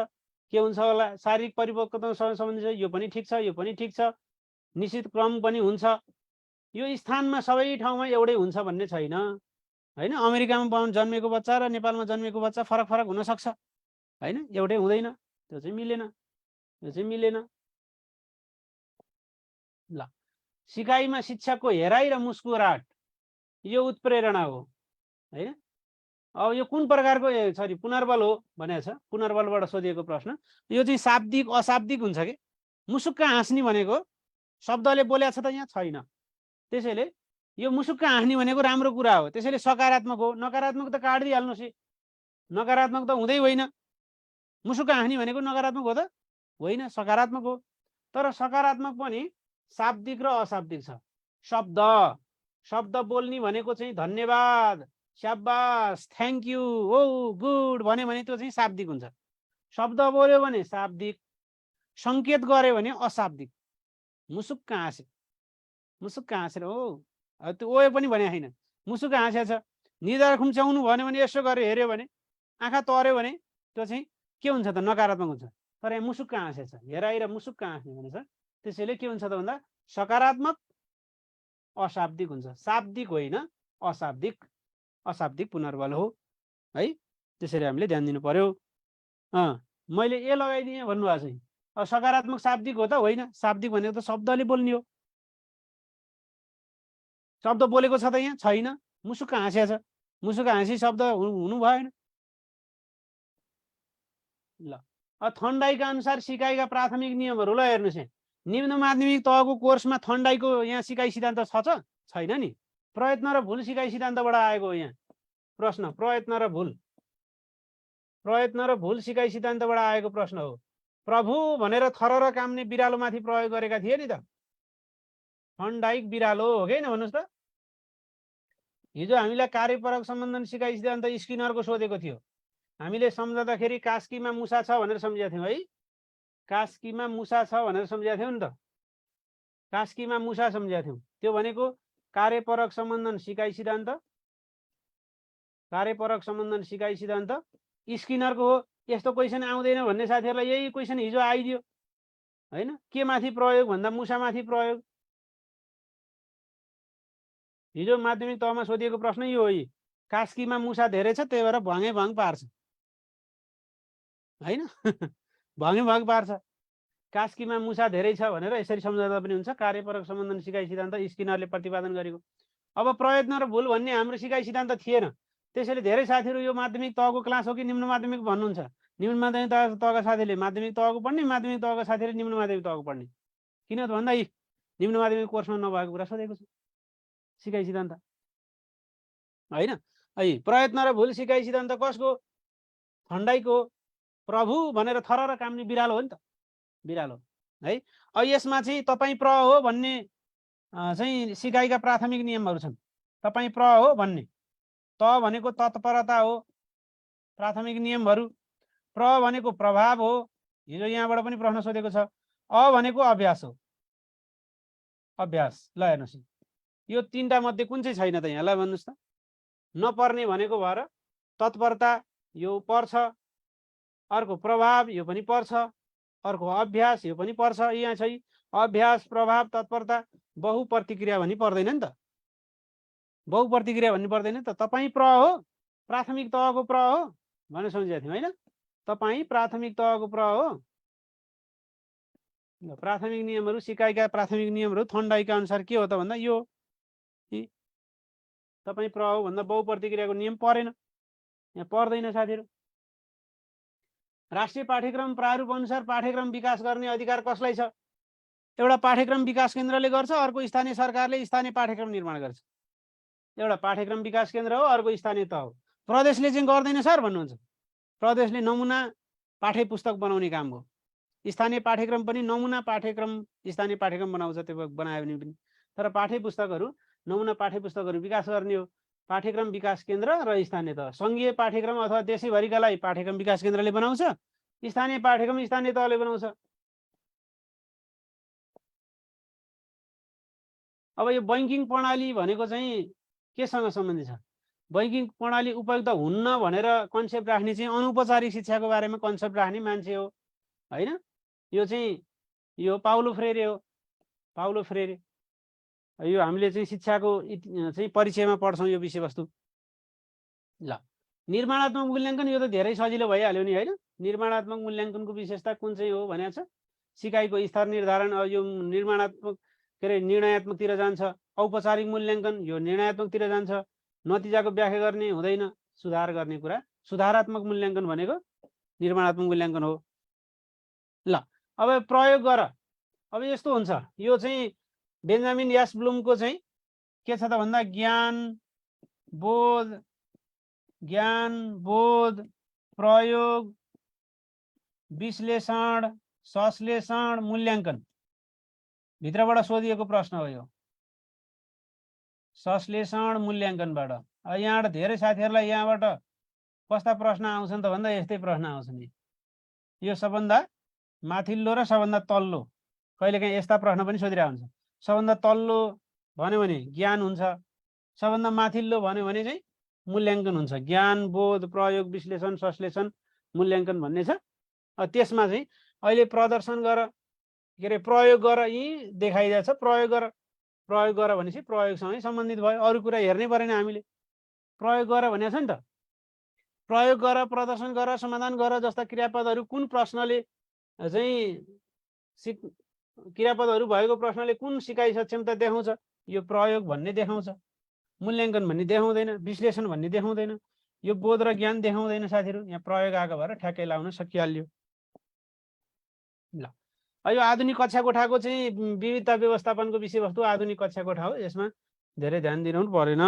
के हुन्छ होला? शारीरिक परिपक्वतासँग सम्बन्धित छ, यो पनि ठिक छ, यो पनि ठिक छ। निश्चित क्रम पनि हुन्छ, यो स्थानमा सबै ठाउँमा एउटै हुन्छ भन्ने छैन होइन। अमेरिकामा जन्मेको बच्चा र नेपालमा जन्मेको बच्चा फरक फरक हुन सक्छ होइन, एउटै हुँदैन। त्यो चाहिँ मिलेन, त्यो चाहिँ मिलेन। ल, सिकाइमा शिक्षकको हेराइ र मुस्कुराहट यो उत्प्रेरणा हो होइन। अब यो कुन प्रकारको सरी पुनर्बल हो भनेको छ, पुनर्बलबाट सोधिएको प्रश्न। यो चाहिँ शाब्दिक अशाब्दिक हुन्छ कि? मुसुक्क हाँस्ने भनेको शब्दले बोलेको छ त यहाँ छैन। त्यसैले यो मुसुक्क हाँस्ने भनेको राम्रो कुरा हो, त्यसैले सकारात्मक हो। नकारात्मक त काटिदिइहाल्नुहोस्, नकारात्मक त हुँदै होइन। मुसुक्क हाँस्ने भनेको नकारात्मक हो त होइन, सकारात्मक हो। तर सकारात्मक पनि शाब्दिक र अशाब्दिक छ। शब्द, शब्द बोल्ने भनेको चाहिँ धन्यवाद, शाबास, थ्याङ्क यू, ओ गुड भन्यो भने त्यो चाहिँ शाब्दिक हुन्छ। शब्द बोल्यो भने शाब्दिक, सङ्केत गर्यो भने अशाब्दिक। मुसुक्क हाँसे, मुसुक्क हाँसेर हो, त्यो ओ पनि भने होइन, मुसुक्क हाँसेछ। निधार खुम्च्याउनु भन्यो भने, यसो गरेर हेऱ्यो भने, आँखा तर्यो भने त्यो चाहिँ के हुन्छ त? नकारात्मक हुन्छ। तर यहाँ मुसुक्क हाँसेछ, हेराइ र मुसुक्क हाँस्ने भनेछ। त्यसैले के हुन्छ त भन्दा सकारात्मक अशाब्दिक हुन्छ, शाब्दिक होइन, अशाब्दिक। अशाब्दिक पुनर्बल हो है। त्यसरी हामीले ध्यान दिनु पर्यो। मैले ए लगाइदिएँ भन्नुभएको चाहिँ अब सकारात्मक शाब्दिक हो त होइन? शाब्दिक भनेको त शब्दले बोल्ने हो। शब्द बोलेको छ त यहाँ छैन, मुसुक्क हाँसेछ। मुसुक्क हाँसी शब्द हुनु भएन। ल, थन्डाईका अनुसार सिकाइका प्राथमिक नियमहरू ल हेर्नुहोस् यहाँ। निम्न माध्यमिक तहको कोर्समा थन्डाईको यहाँ सिकाइ सिद्धान्त छ छैन नि? प्रयत्न र भुल सिकाइ सिद्धान्तबाट आएको हो यहाँ प्रश्न। प्रयत्न र भुल, प्रयत्न र भुल सिकाइ सिद्धान्तबाट आएको प्रश्न हो। प्रभु भनेर थरर काम्ने बिरालोमाथि प्रयोग गरेका थिए नि त। थन्डाइक बिरालो हो कि भन्नुहोस् त। हिजो हामीलाई कार्यपरक सम्बन्धन सिकाइ सिद्धान्त स्किनरको सोधेको थियो। हामीले सम्झँदाखेरि कास्कीमा मुसा छ भनेर सम्झेका थियौँ है। कास्कीमा मुसा छ भनेर सम्झेका थियौँ नि त। कास्कीमा मुसा सम्झेका थियौँ। त्यो भनेको कार्यपरक सम्बन्धन सिकाइ सिद्धान्त, कार्यपरक सम्बन्धन सिकाइ सिद्धान्त स्किनरको हो। यस्तो क्वेसन आउँदैन भन्ने साथीहरूलाई यही क्वेसन हिजो आइदियो होइन। के माथि प्रयोग भन्दा मुसामाथि प्रयोग। हिजो माध्यमिक तहमा सोधिएको प्रश्न यो हो। कास्कीमा मुसा धेरै छ, त्यही भएर भङ्गे भङ पार्छ होइन। भङ्गे भङ पार्छ, कास्कीमा मुसा धेरै छ भनेर यसरी सम्झाउँदा पनि हुन्छ। कार्यपरक सम्बन्धन सिकाइ सिद्धान्त स्किनरले प्रतिपादन गरेको। अब प्रयत्न र भुल भन्ने हाम्रो सिकाइ सिद्धान्त थिएन। त्यसैले धेरै साथीहरू यो माध्यमिक तहको क्लास हो कि निम्न माध्यमिक भन्नुहुन्छ। निम्न माध्यमिक तहका साथीले माध्यमिक तहको पढ्ने, माध्यमिक तहका साथीले निम्न माध्यमिक तहको पढ्ने। किन त भन्दा निम्न माध्यमिक कोर्समा नभएको कुरा सोधेको छ सिकाइ सिद्धान्त होइन। प्रयत्न र भुल सिकाइ सिद्धान्त कसको? थन्डाईको। प्रभु भनेर थरर काम्ने बिरालो हो नि त, बिरालो है। यसमा चाहिँ तपाईँ प्र हो भन्ने चाहिँ सिकाइका प्राथमिक नियमहरू छन्। तपाईँ प्र हो भन्ने, त भनेको तत्परता हो, प्राथमिक नियमहरू। प्र भनेको प्रभाव हो, हिजो यहाँबाट पनि प्रश्न सोधेको छ। अ भनेको अभ्यास हो, अभ्यास। ल हेर्नुहोस्, यो तीनटा मध्ये कुन चाहिँ छैन त यहाँ? ल भन्नुहोस् त। नपर्ने भनेको भएर तत्परता यो पर्छ, अर्को प्रभाव यो पनि पर्छ, अर्को अभ्यास, यो पनि पर्छ यहाँ चाहिँ। अभ्यास, प्रभाव, तत्परता, बहुप्रतिक्रिया भन्ने पर्दैन नि त। बहुप्रतिक्रिया भन्ने पर्दैन त। तपाईँ प्र हो, प्राथमिक तहको प्र हो भनेर सम्झेका थियौँ होइन। तपाईँ प्राथमिक तहको प्र हो। प्राथमिक नियमहरू, सिकाइका प्राथमिक नियमहरू थन्डाइका अनुसार के हो त भन्दा यो तपाईँ प्र हो भन्दा बहुप्रतिक्रियाको नियम परेन, यहाँ पर्दैन साथीहरू। राष्ट्रिय पाठ्यक्रम प्रारूप अनुसार पाठ्यक्रम विकास गर्ने अधिकार कसलाई छ? एउटा पाठ्यक्रम विकास केन्द्रले गर्छ, अर्को स्थानीय सरकारले स्थानीय पाठ्यक्रम निर्माण गर्छ। एउटा पाठ्यक्रम विकास केन्द्र हो, अर्को स्थानीय तह हो। प्रदेशले चाहिँ गर्दैन सर भन्नुहुन्छ। प्रदेशले नमुना पाठ्य पुस्तक बनाउने काम हो। स्थानीय पाठ्यक्रम पनि नमुना पाठ्यक्रम स्थानीय पाठ्यक्रम बनाउँछ, त्यो बनायो भने पनि। तर पाठ्य पुस्तकहरू, नमुना पाठ्य पुस्तकहरू विकास गर्ने हो पाठ्यक्रम विकास केन्द्र र स्थानीय तह। सङ्घीय पाठ्यक्रम अथवा देशैभरिकालाई पाठ्यक्रम विकास केन्द्रले बनाउँछ, स्थानीय पाठ्यक्रम स्थानीय तहले बनाउँछ। अब यो बैंकिङ प्रणाली भनेको चाहिँ केसँग सम्बन्धित छ? बैंकिङ प्रणाली उपयुक्त हुन्न भनेर कन्सेप्ट राख्ने चाहिँ अनौपचारिक शिक्षाको बारेमा कन्सेप्ट राख्ने मान्छे हो होइन। यो चाहिँ यो पाउलो फ्रेरे हो, पाउलो फ्रेरे। यो हामीले चाहिँ शिक्षाको चाहिँ परिचयमा पढ्छौँ यो विषयवस्तु। ल, निर्माणात्मक मूल्याङ्कन, यो त धेरै सजिलो भइहाल्यो नि होइन। निर्माणात्मक मूल्याङ्कनको विशेषता कुन चाहिँ हो भनेको छ? सिकाइको स्तर निर्धारण, यो निर्माणात्मक के अरे निर्णयात्मकतिर जान्छ। औपचारिक मूल्याङ्कन, यो निर्णयात्मकतिर जान्छ। नतिजाको व्याख्या गर्ने हुँदैन, सुधार गर्ने कुरा। सुधारात्मक मूल्याङ्कन भनेको निर्माणात्मक मूल्याङ्कन हो। ल, अब प्रयोग गर। अब यस्तो हुन्छ, यो चाहिँ बेन्जामिन यास ब्लुमको चाहिँ के छ त भन्दा ज्ञान बोध प्रयोग विश्लेषण संश्लेषण मूल्याङ्कन भित्रबाट सोधिएको प्रश्न हो यो। संश्लेषण मूल्याङ्कनबाट यहाँबाट धेरै साथीहरूलाई यहाँबाट कस्ता प्रश्न आउँछन् त भन्दा यस्तै प्रश्न आउँछन्। यो सबभन्दा माथिल्लो र सबभन्दा तल्लो, कहिलेकाहीँ यस्ता प्रश्न पनि सोधिरहेको हुन्छ। सबभन्दा तल्लो भन्यो भने ज्ञान हुन्छ, सबभन्दा माथिल्लो भन्यो भने चाहिँ मूल्याङ्कन हुन्छ। ज्ञान बोध प्रयोग विश्लेषण संश्लेषण मूल्याङ्कन भन्ने छ। त्यसमा चाहिँ अहिले प्रदर्शन गर के अरे प्रयोग गर यी देखाइदिएको छ। प्रयोग गर भनेपछि प्रयोगसँगै सम्बन्धित भयो, अरू कुरा हेर्नै परेन हामीले। प्रयोग गर भनेको छ नि त। प्रयोग गर, प्रदर्शन गर, समाधान गर जस्ता क्रियापदहरू कुन प्रश्नले चाहिँ क्रियापदहरू भएको प्रश्नले कुन सिकाइ सक्षमता देखाउँछ? यो प्रयोग भन्ने देखाउँछ। मूल्याङ्कन भन्ने देखाउँदैन, विश्लेषण भन्ने देखाउँदैन, यो बोध र ज्ञान देखाउँदैन साथीहरू। यहाँ प्रयोग आएको भएर ठ्याक्कै लाउन सकिहाल्यो। ल, यो आधुनिक कक्षा कोठाको चाहिँ विविधता व्यवस्थापनको विषयवस्तु आधुनिक कक्षा कोठा हो। यसमा धेरै ध्यान दिनु परेन।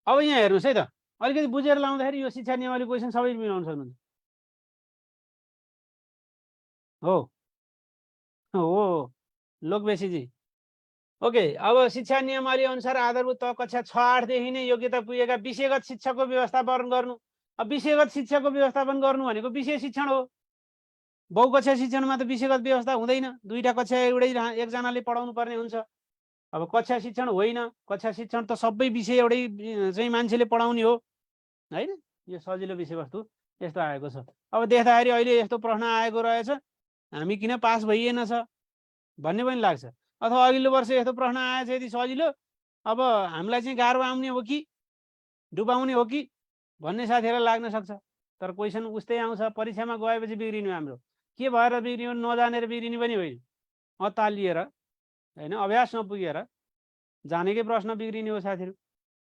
अब यहाँ हेर्नुहोस् है त, अलिकति बुझेर लाउँदाखेरि यो शिक्षा नियमावली क्वेसन सबै मिलाउन सक्नुहुन्छ। हो लोकबेसीजी, ओके। अब शिक्षा नियमावली अनुसार आधारभूत तह कक्षा 6-8 देखि नै योग्यता पुगेका विषयगत शिक्षकको व्यवस्थापन गर्नु। अब विषयगत शिक्षकको व्यवस्थापन गर्नु भनेको विषय शिक्षण हो। बहुकक्षा शिक्षणमा त विषयगत व्यवस्था हुँदैन, दुईटा कक्षा एकजनाले पढाउनु पर्ने हुन्छ। अब कक्षा शिक्षण होइन, कक्षा शिक्षण त सबै विषय एउटै चाहिँ मान्छेले पढाउने हो होइन। यो सजिलो विषयवस्तु यस्तो आएको छ। अब देख्दाखेरि अहिले यस्तो प्रश्न आएको रहेछ, हामी किन पास भइएन छ भन्ने पनि लाग्छ। अथवा अघिल्लो वर्ष यस्तो प्रश्न आएछ यदि सजिलो, अब हामीलाई चाहिँ गाह्रो आउने हो कि डुबाउने हो कि भन्ने साथीहरूलाई लाग्न सक्छ। तर क्वेसन उस्तै आउँछ। परीक्षामा गएपछि बिग्रिनु हाम्रो के भएर बिग्रिनु? नजानेर बिग्रिने पनि होइन, अतालिएर होइन, अभ्यास नपुगेर जानेकै प्रश्न बिग्रिने हो साथीहरू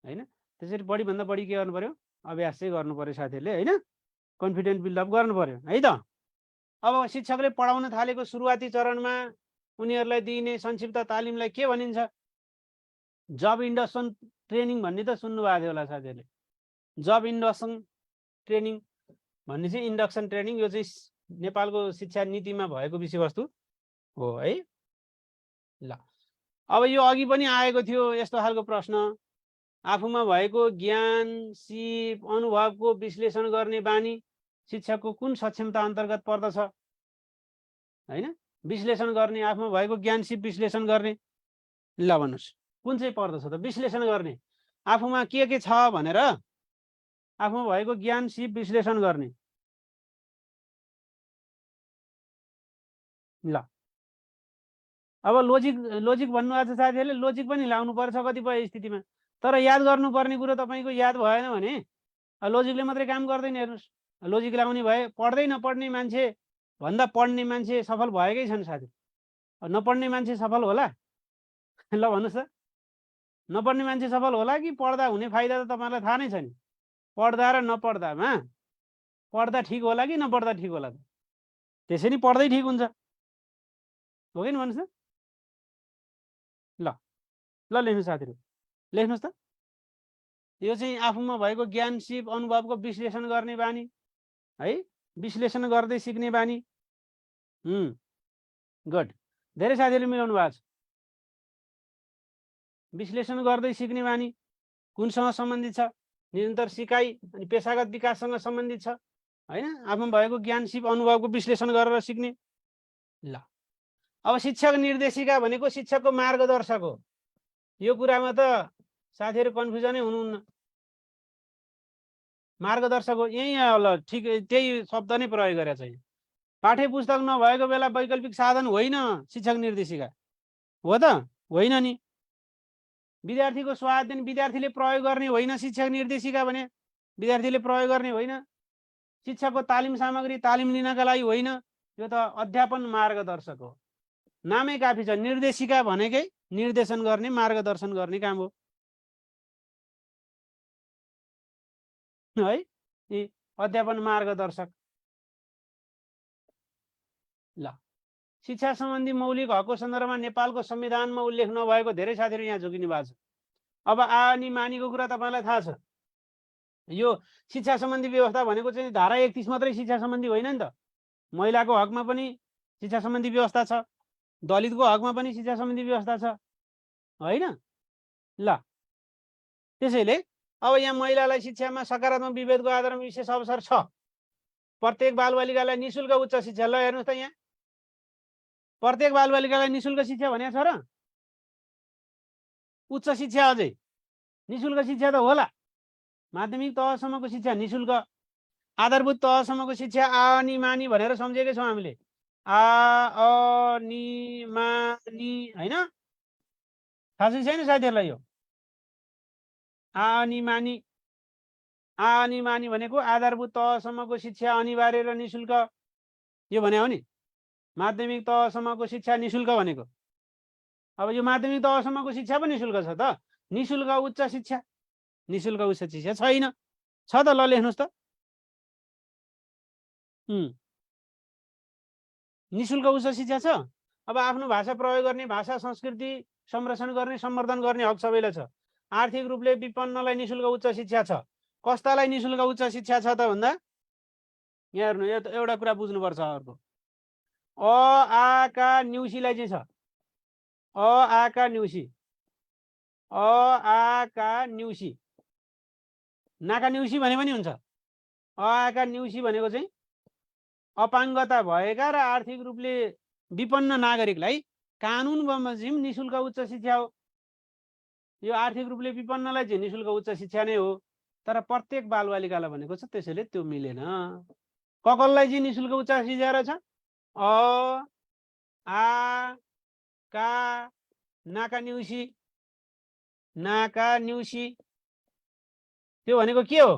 होइन। त्यसरी बढीभन्दा बढी के गर्नु पर्यो? अभ्यास चाहिँ गर्नु पर्यो साथीहरूले होइन। कन्फिडेन्स बिल्डअप गर्नु पर्यो है त। अब शिक्षकले पढाउन थालेको सुरुवाती चरणमा उनीहरूलाई दिइने संक्षिप्त तालिमलाई के भनिन्छ? जब इन्डक्सन ट्रेनिङ भन्ने त सुन्नुभएको थियो होला साथीहरूले। जब इन्डक्सन ट्रेनिङ भन्ने चाहिँ इन्डक्सन ट्रेनिङ, यो चाहिँ नेपालको शिक्षा नीतिमा भएको विषयवस्तु हो है। ल, अब यो अघि पनि आएको थियो यस्तो खालको प्रश्न, आफूमा भएको ज्ञान सिप अनुभवको विश्लेषण गर्ने बानी शिक्षकको कुन सक्षमता अन्तर्गत पर्दछ होइन? विश्लेषण गर्ने, आफूमा भएको ज्ञान सिप विश्लेषण गर्ने। ल भन्नुहोस् कुन चाहिँ पर्दछ त? विश्लेषण गर्ने, आफूमा के छ भनेर आफूमा भएको ज्ञान सिप विश्लेषण गर्ने। ल अब लोजिक लोजिक भन्नुभएको छ साथीहरूले, लोजिक पनि लाउनु पर्छ कतिपय स्थितिमा, तर याद गर्नुपर्ने कुरो तपाईँको याद भएन भने लोजिकले मात्रै काम गर्दैन। हेर्नुहोस्, लोजिक लाउने भए पढ्दै नपढ्ने मान्छे भन्दा पढ्ने मान्छे सफल भएकै छन् साथी। नपढ्ने मान्छे सफल होला? ल भन्नुहोस् त, नपढ्ने मान्छे सफल होला कि पढ्दा हुने फाइदा त तपाईँलाई थाहा नै छ नि। पढ्दा र नपढ्दामा पढ्दा ठिक होला कि नपढ्दा ठिक होला त? त्यसै नि पढ्दै ठिक हुन्छ, हो कि नि भन्नुहोस् त। ल ल लेख्नु साथीहरू, लेख्नुहोस् त। यो चाहिँ आफूमा भएको ज्ञान सिप अनुभवको विश्लेषण गर्ने बानी है, विश्लेषण गर्दै सिक्ने बानी। गुड, धेरै साथीहरूले मिलाउनु भएको छ। विश्लेषण गर्दै सिक्ने बानी कुनसँग सम्बन्धित छ? निरन्तर सिकाइ अनि पेसागत विकाससँग सम्बन्धित छ हैन? आफूमा भएको ज्ञान सिप अनुभवको विश्लेषण गरेर सिक्ने। ल अब शिक्षक निर्देशिका भनेको शिक्षकको मार्गदर्शक हो। यो कुरामा त साथीहरू कन्फ्युजनै हुनुहुन्न। मार्गदर्शक हो, यही ल ठिक, त्यही शब्द नै प्रयोग गरेको छ। पाठ्य पुस्तक नभएको बेला वैकल्पिक साधन होइन शिक्षक निर्देशिका, हो त? होइन नि। विद्यार्थीको स्वाध्ययन विद्यार्थीले प्रयोग गर्ने होइन शिक्षक निर्देशिका भने, विद्यार्थीले प्रयोग गर्ने होइन। शिक्षकको तालिम सामग्री तालिम लिनका लागि होइन, यो त अध्यापन मार्गदर्शक हो। नामै काफी छ, निर्देशिका भनेकै निर्देशन गर्ने मार्गदर्शन गर्ने काम हो है, यी अध्यापन मार्गदर्शक। ल शिक्षा सम्बन्धी मौलिक हकको सन्दर्भमा नेपालको संविधानमा उल्लेख नभएको धेरै साथीहरू यहाँ झुकिनु भएको छ। अब आनी मानीको कुरा तपाईँलाई थाहा छ। यो शिक्षा सम्बन्धी व्यवस्था भनेको चाहिँ धारा 31 मात्रै शिक्षा सम्बन्धी होइन नि त। महिलाको हकमा पनि शिक्षा सम्बन्धी व्यवस्था छ, दलितको हकमा पनि शिक्षा सम्बन्धी व्यवस्था छ होइन? ल त्यसैले अब यहाँ महिलालाई शिक्षामा सकारात्मक विभेदको आधारमा विशेष अवसर छ। प्रत्येक बालबालिकालाई निशुल्क उच्च शिक्षा। ल हेर्नुहोस् त, यहाँ प्रत्येक बालबालिकालाई निशुल्क शिक्षा भनेको छ र? उच्च शिक्षा अझै निशुल्क शिक्षा त होला। माध्यमिक तहसम्मको शिक्षा निशुल्क, आधारभूत तहसम्मको शिक्षा आनी मानी भनेर सम्झेकै छौँ हामीले। आ नि मानी होइन? थाहा छ छैन साथीहरूलाई यो? आनी मानी, आनी मानी भनेको आधारभूत तहसम्मको शिक्षा अनिवार्य र निशुल्क, यो भने हो नि। माध्यमिक तहसम्मको शिक्षा निशुल्क भनेको, अब यो माध्यमिक तहसम्मको शिक्षा पनि निशुल्क छ त। निशुल्क उच्च शिक्षा, निशुल्क उच्च शिक्षा छैन। छ त, ल लेख्नुहोस् त। निशुल्क उच्च शिक्षा छ। अब आफ्नो भाषा प्रयोग गर्ने, भाषा संस्कृति संरक्षण गर्ने, सम्वर्धन गर्ने हक सबैलाई छ। आर्थिक रूपले विपन्नलाई निशुल्क उच्च शिक्षा छ। कस्तालाई निशुल्क उच्च शिक्षा छ त भन्दा, यहाँ हेर्नु, एउटा कुरा बुझ्नुपर्छ। अर्को अ आ का न्युसीलाई चाहिँ छ। अ आ का न्युसी, अ आ का न्युसी, नाका न्युसी भने पनि हुन्छ। अ आ का न्युसी भनेको चाहिँ अपाङ्गता भएका र आर्थिक रूपले विपन्न नागरिकलाई कानुन बमोजिम निशुल्क उच्च शिक्षा हो। यो आर्थिक रूपले विपन्नलाई चाहिँ निशुल्क उच्च शिक्षा नै हो, तर प्रत्येक बालबालिकालाई भनेको छ, त्यसैले त्यो मिलेन। कसलाई चाहिँ निशुल्क उच्च शिक्षा रहेछ? अ आ का नाका न्युसी, नाका न्युसी, त्यो भनेको के हो?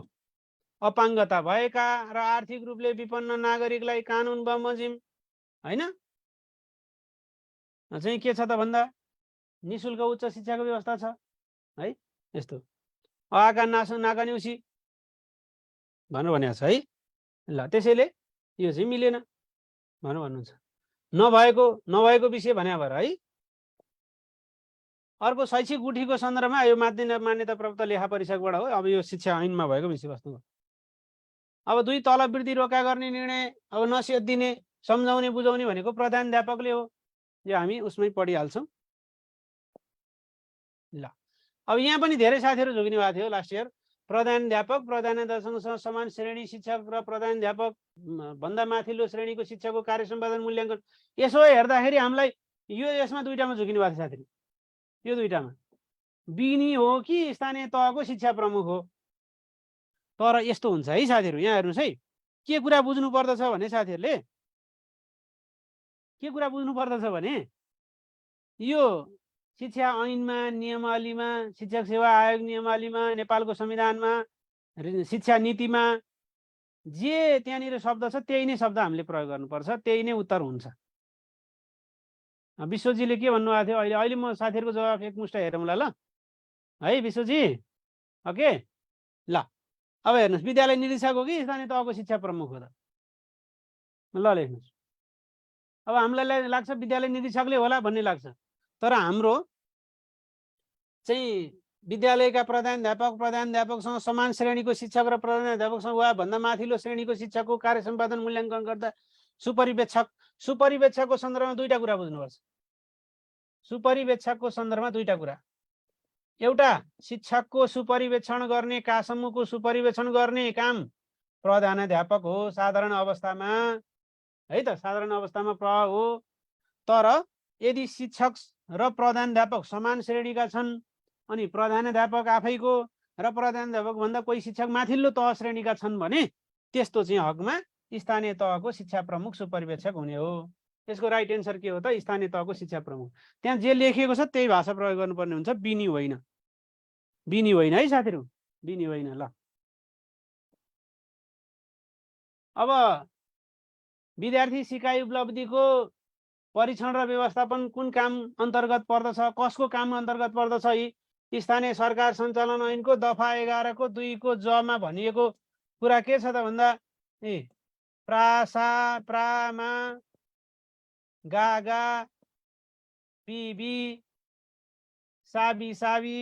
अपाङ्गता भएका र आर्थिक रूपले विपन्न नागरिकलाई कानुन बमोजिम होइन चाहिँ के छ त भन्दा निशुल्क उच्च शिक्षाको व्यवस्था छ है। यस्तो आका नाका न्युसी भनेर भनेको छ है। ल त्यसैले यो चाहिँ मिलेन भनेर भन्नुहुन्छ। नभएको विषय भन्या भएर है। अर्को शैक्षिक गुठीको सन्दर्भमा यो मान्यता प्राप्त लेखा परीक्षकबाट हो। अब यो शिक्षा ऐनमा भएको विषयवस्तु हो। अब 2 तलब वृद्धि रोका गर्ने निर्णय, अब नसिहत दिने, सम्झाउने, बुझाउने भनेको प्रधानाध्यापकले हो। यो हामी उसमै पढिहाल्छौँ। ल अब यहाँ पनि धेरै साथीहरू झुकिने भएको थियो लास्ट इयर। प्रधानाध्यापक, प्रधानाध्यापकसँग समान श्रेणी शिक्षक र प्रधानाध्यापक भन्दा माथिल्लो श्रेणीको शिक्षकको कार्य सम्पादन मूल्याङ्कन। यसो हेर्दाखेरि हामीलाई यसमा दुईटामा झुकिने भएको साथीहरू। यो दुईटामा बिनी हो कि स्थानीय तहको शिक्षा प्रमुख हो। तर यस्तो हुन्छ है साथीहरू, यहाँ हेर्नुहोस् है, के कुरा बुझ्नु पर्दछ भने साथीहरूले के कुरा बुझ्नु पर्दछ भने यो शिक्षा ऐनमा नियमावलीमा शिक्षक सेवा आयोग नियमावलीमा नेपालको संविधानमा शिक्षा नीतिमा जे त्यहाँनिर शब्द छ त्यही नै शब्द हामीले प्रयोग गर्नुपर्छ, त्यही नै उत्तर हुन्छ। विश्वजीले के भन्नुभएको थियो अहिले अहिले म साथीहरूको जवाफ एकमुष्ट हेरौँला ल है विश्वजी। ओके ल अब हेर्नुहोस् विद्यालय निरीक्षक हो कि स्थानीय तहको शिक्षा प्रमुख हो त? ल लेख्नुहोस्। अब हामीलाई लाग्छ विद्यालय निरीक्षकले होला भन्ने लाग्छ, तर हाम्रो चाहिँ विद्यालयका प्रधानाध्यापकसँग समान श्रेणीको शिक्षक र प्रधानाध्यापकसँग वा भन्दा माथिल्लो श्रेणीको शिक्षकको कार्य सम्पादन मूल्याङ्कन गर्दा सुपरिवेक्षकको सन्दर्भमा दुईटा कुरा बुझ्नुपर्छ। सुपरिवेक्षकको सन्दर्भमा दुईटा कुरा, एउटा शिक्षकको सुपरिवेक्षण गर्ने समूहको सुपरिवेक्षण गर्ने काम प्रधानाध्यापक हो साधारण अवस्थामा, है त, साधारण अवस्थामा हो। तर यदि शिक्षक र प्रधानाध्यापक समान श्रेणीका छन् अनि प्रधानाध्यापक आफैको र प्रधानाध्यापक भन्दा कोही शिक्षक माथिल्लो तह श्रेणीका छन् भने त्यस्तो चाहिँ हकमा स्थानीय तहको शिक्षा प्रमुख सुपरिवेक्षक हुने हो। यसको राइट एन्सर के हो त? स्थानीय तहको शिक्षा प्रमुख। त्यहाँ जे लेखिएको छ त्यही भाषा प्रयोग गर्नुपर्ने हुन्छ, बिनी होइन। बिनी होइन है साथीहरू, बिनी होइन। ल अब विद्यार्थी सिकाइ उपलब्धिको परीक्षण र व्यवस्थापन कुन काम अन्तर्गत पर्दछ? कसको काम अन्तर्गत पर्दछ? यी स्थानीय सरकार सञ्चालन ऐनको दफा 11 को 2 को ज मा भनिएको कुरा के छ त भन्दा प्रासा प्रामा गागा बिबी साबी साबी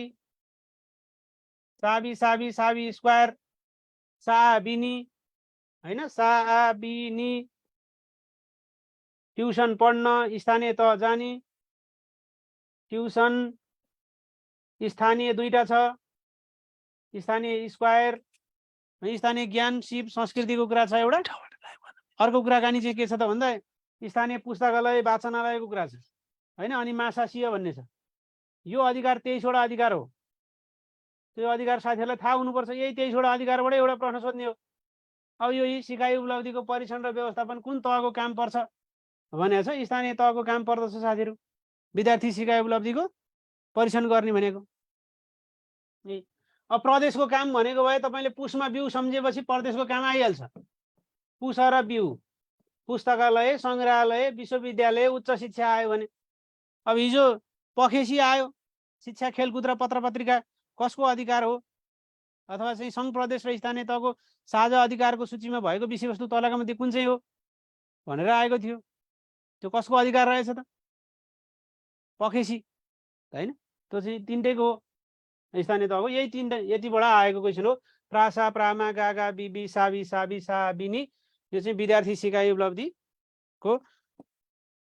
साबी साबी साबी स्क्वायर साबिनी हैन, साबिनी ट्युसन पढ्न स्थानीय तह जाने, ट्युसन स्थानीय दुईटा छ, स्थानीय स्क्वायर स्थानीय ज्ञान सिप संस्कृतिको कुरा छ एउटा। अर्को कुराकानी चाहिँ के छ त भन्दा स्थानीय पुस्तकालय वाचनालयको कुरा छ हैन, अनि मासासीय भन्ने छ। यो अधिकार 23वटा अधिकार हो। त्यो अधिकार साथीहरूलाई थाहा हुनुपर्छ। यही 23वटा अधिकारबाट एउटा प्रश्न सोध्ने हो। अब यो सिकाइ उपलब्धिको परीक्षण र व्यवस्थापन कुन तहको काम पर्छ भनेको छ? स्थानीय तहको काम पर्दछ साथीहरू। विद्यार्थी सिकाइ उपलब्धिको परीक्षण गर्ने भनेको। अब प्रदेशको काम भनेको भए तपाईँले पुसमा बिउ सम्झेपछि प्रदेशको काम आइहाल्छ। पुस र बिउ, पुस्तकालय, सङ्ग्रहालय, विश्वविद्यालय, उच्च शिक्षा आयो भने। अब हिजो पखेसी आयो, शिक्षा खेलकुद र पत्र पत्रिका कसको अधिकार हो? अथवा चाहिँ सङ्घ प्रदेश र स्थानीय तहको साझा अधिकारको सूचीमा भएको विषयवस्तु तलका मध्ये कुन चाहिँ हो भनेर आएको थियो। त्यो कसको अधिकार रहेछ त? पखेसी हैन, त्यो चाहिँ तिनटैको हो, स्थानीय तहको। यही तिनटा यतिबाट आएको क्वेसन हो। प्रासा प्रामा गागा बिबी साबी साबी साबिनी, यो चाहिँ विद्यार्थी सिकाइ उपलब्धिको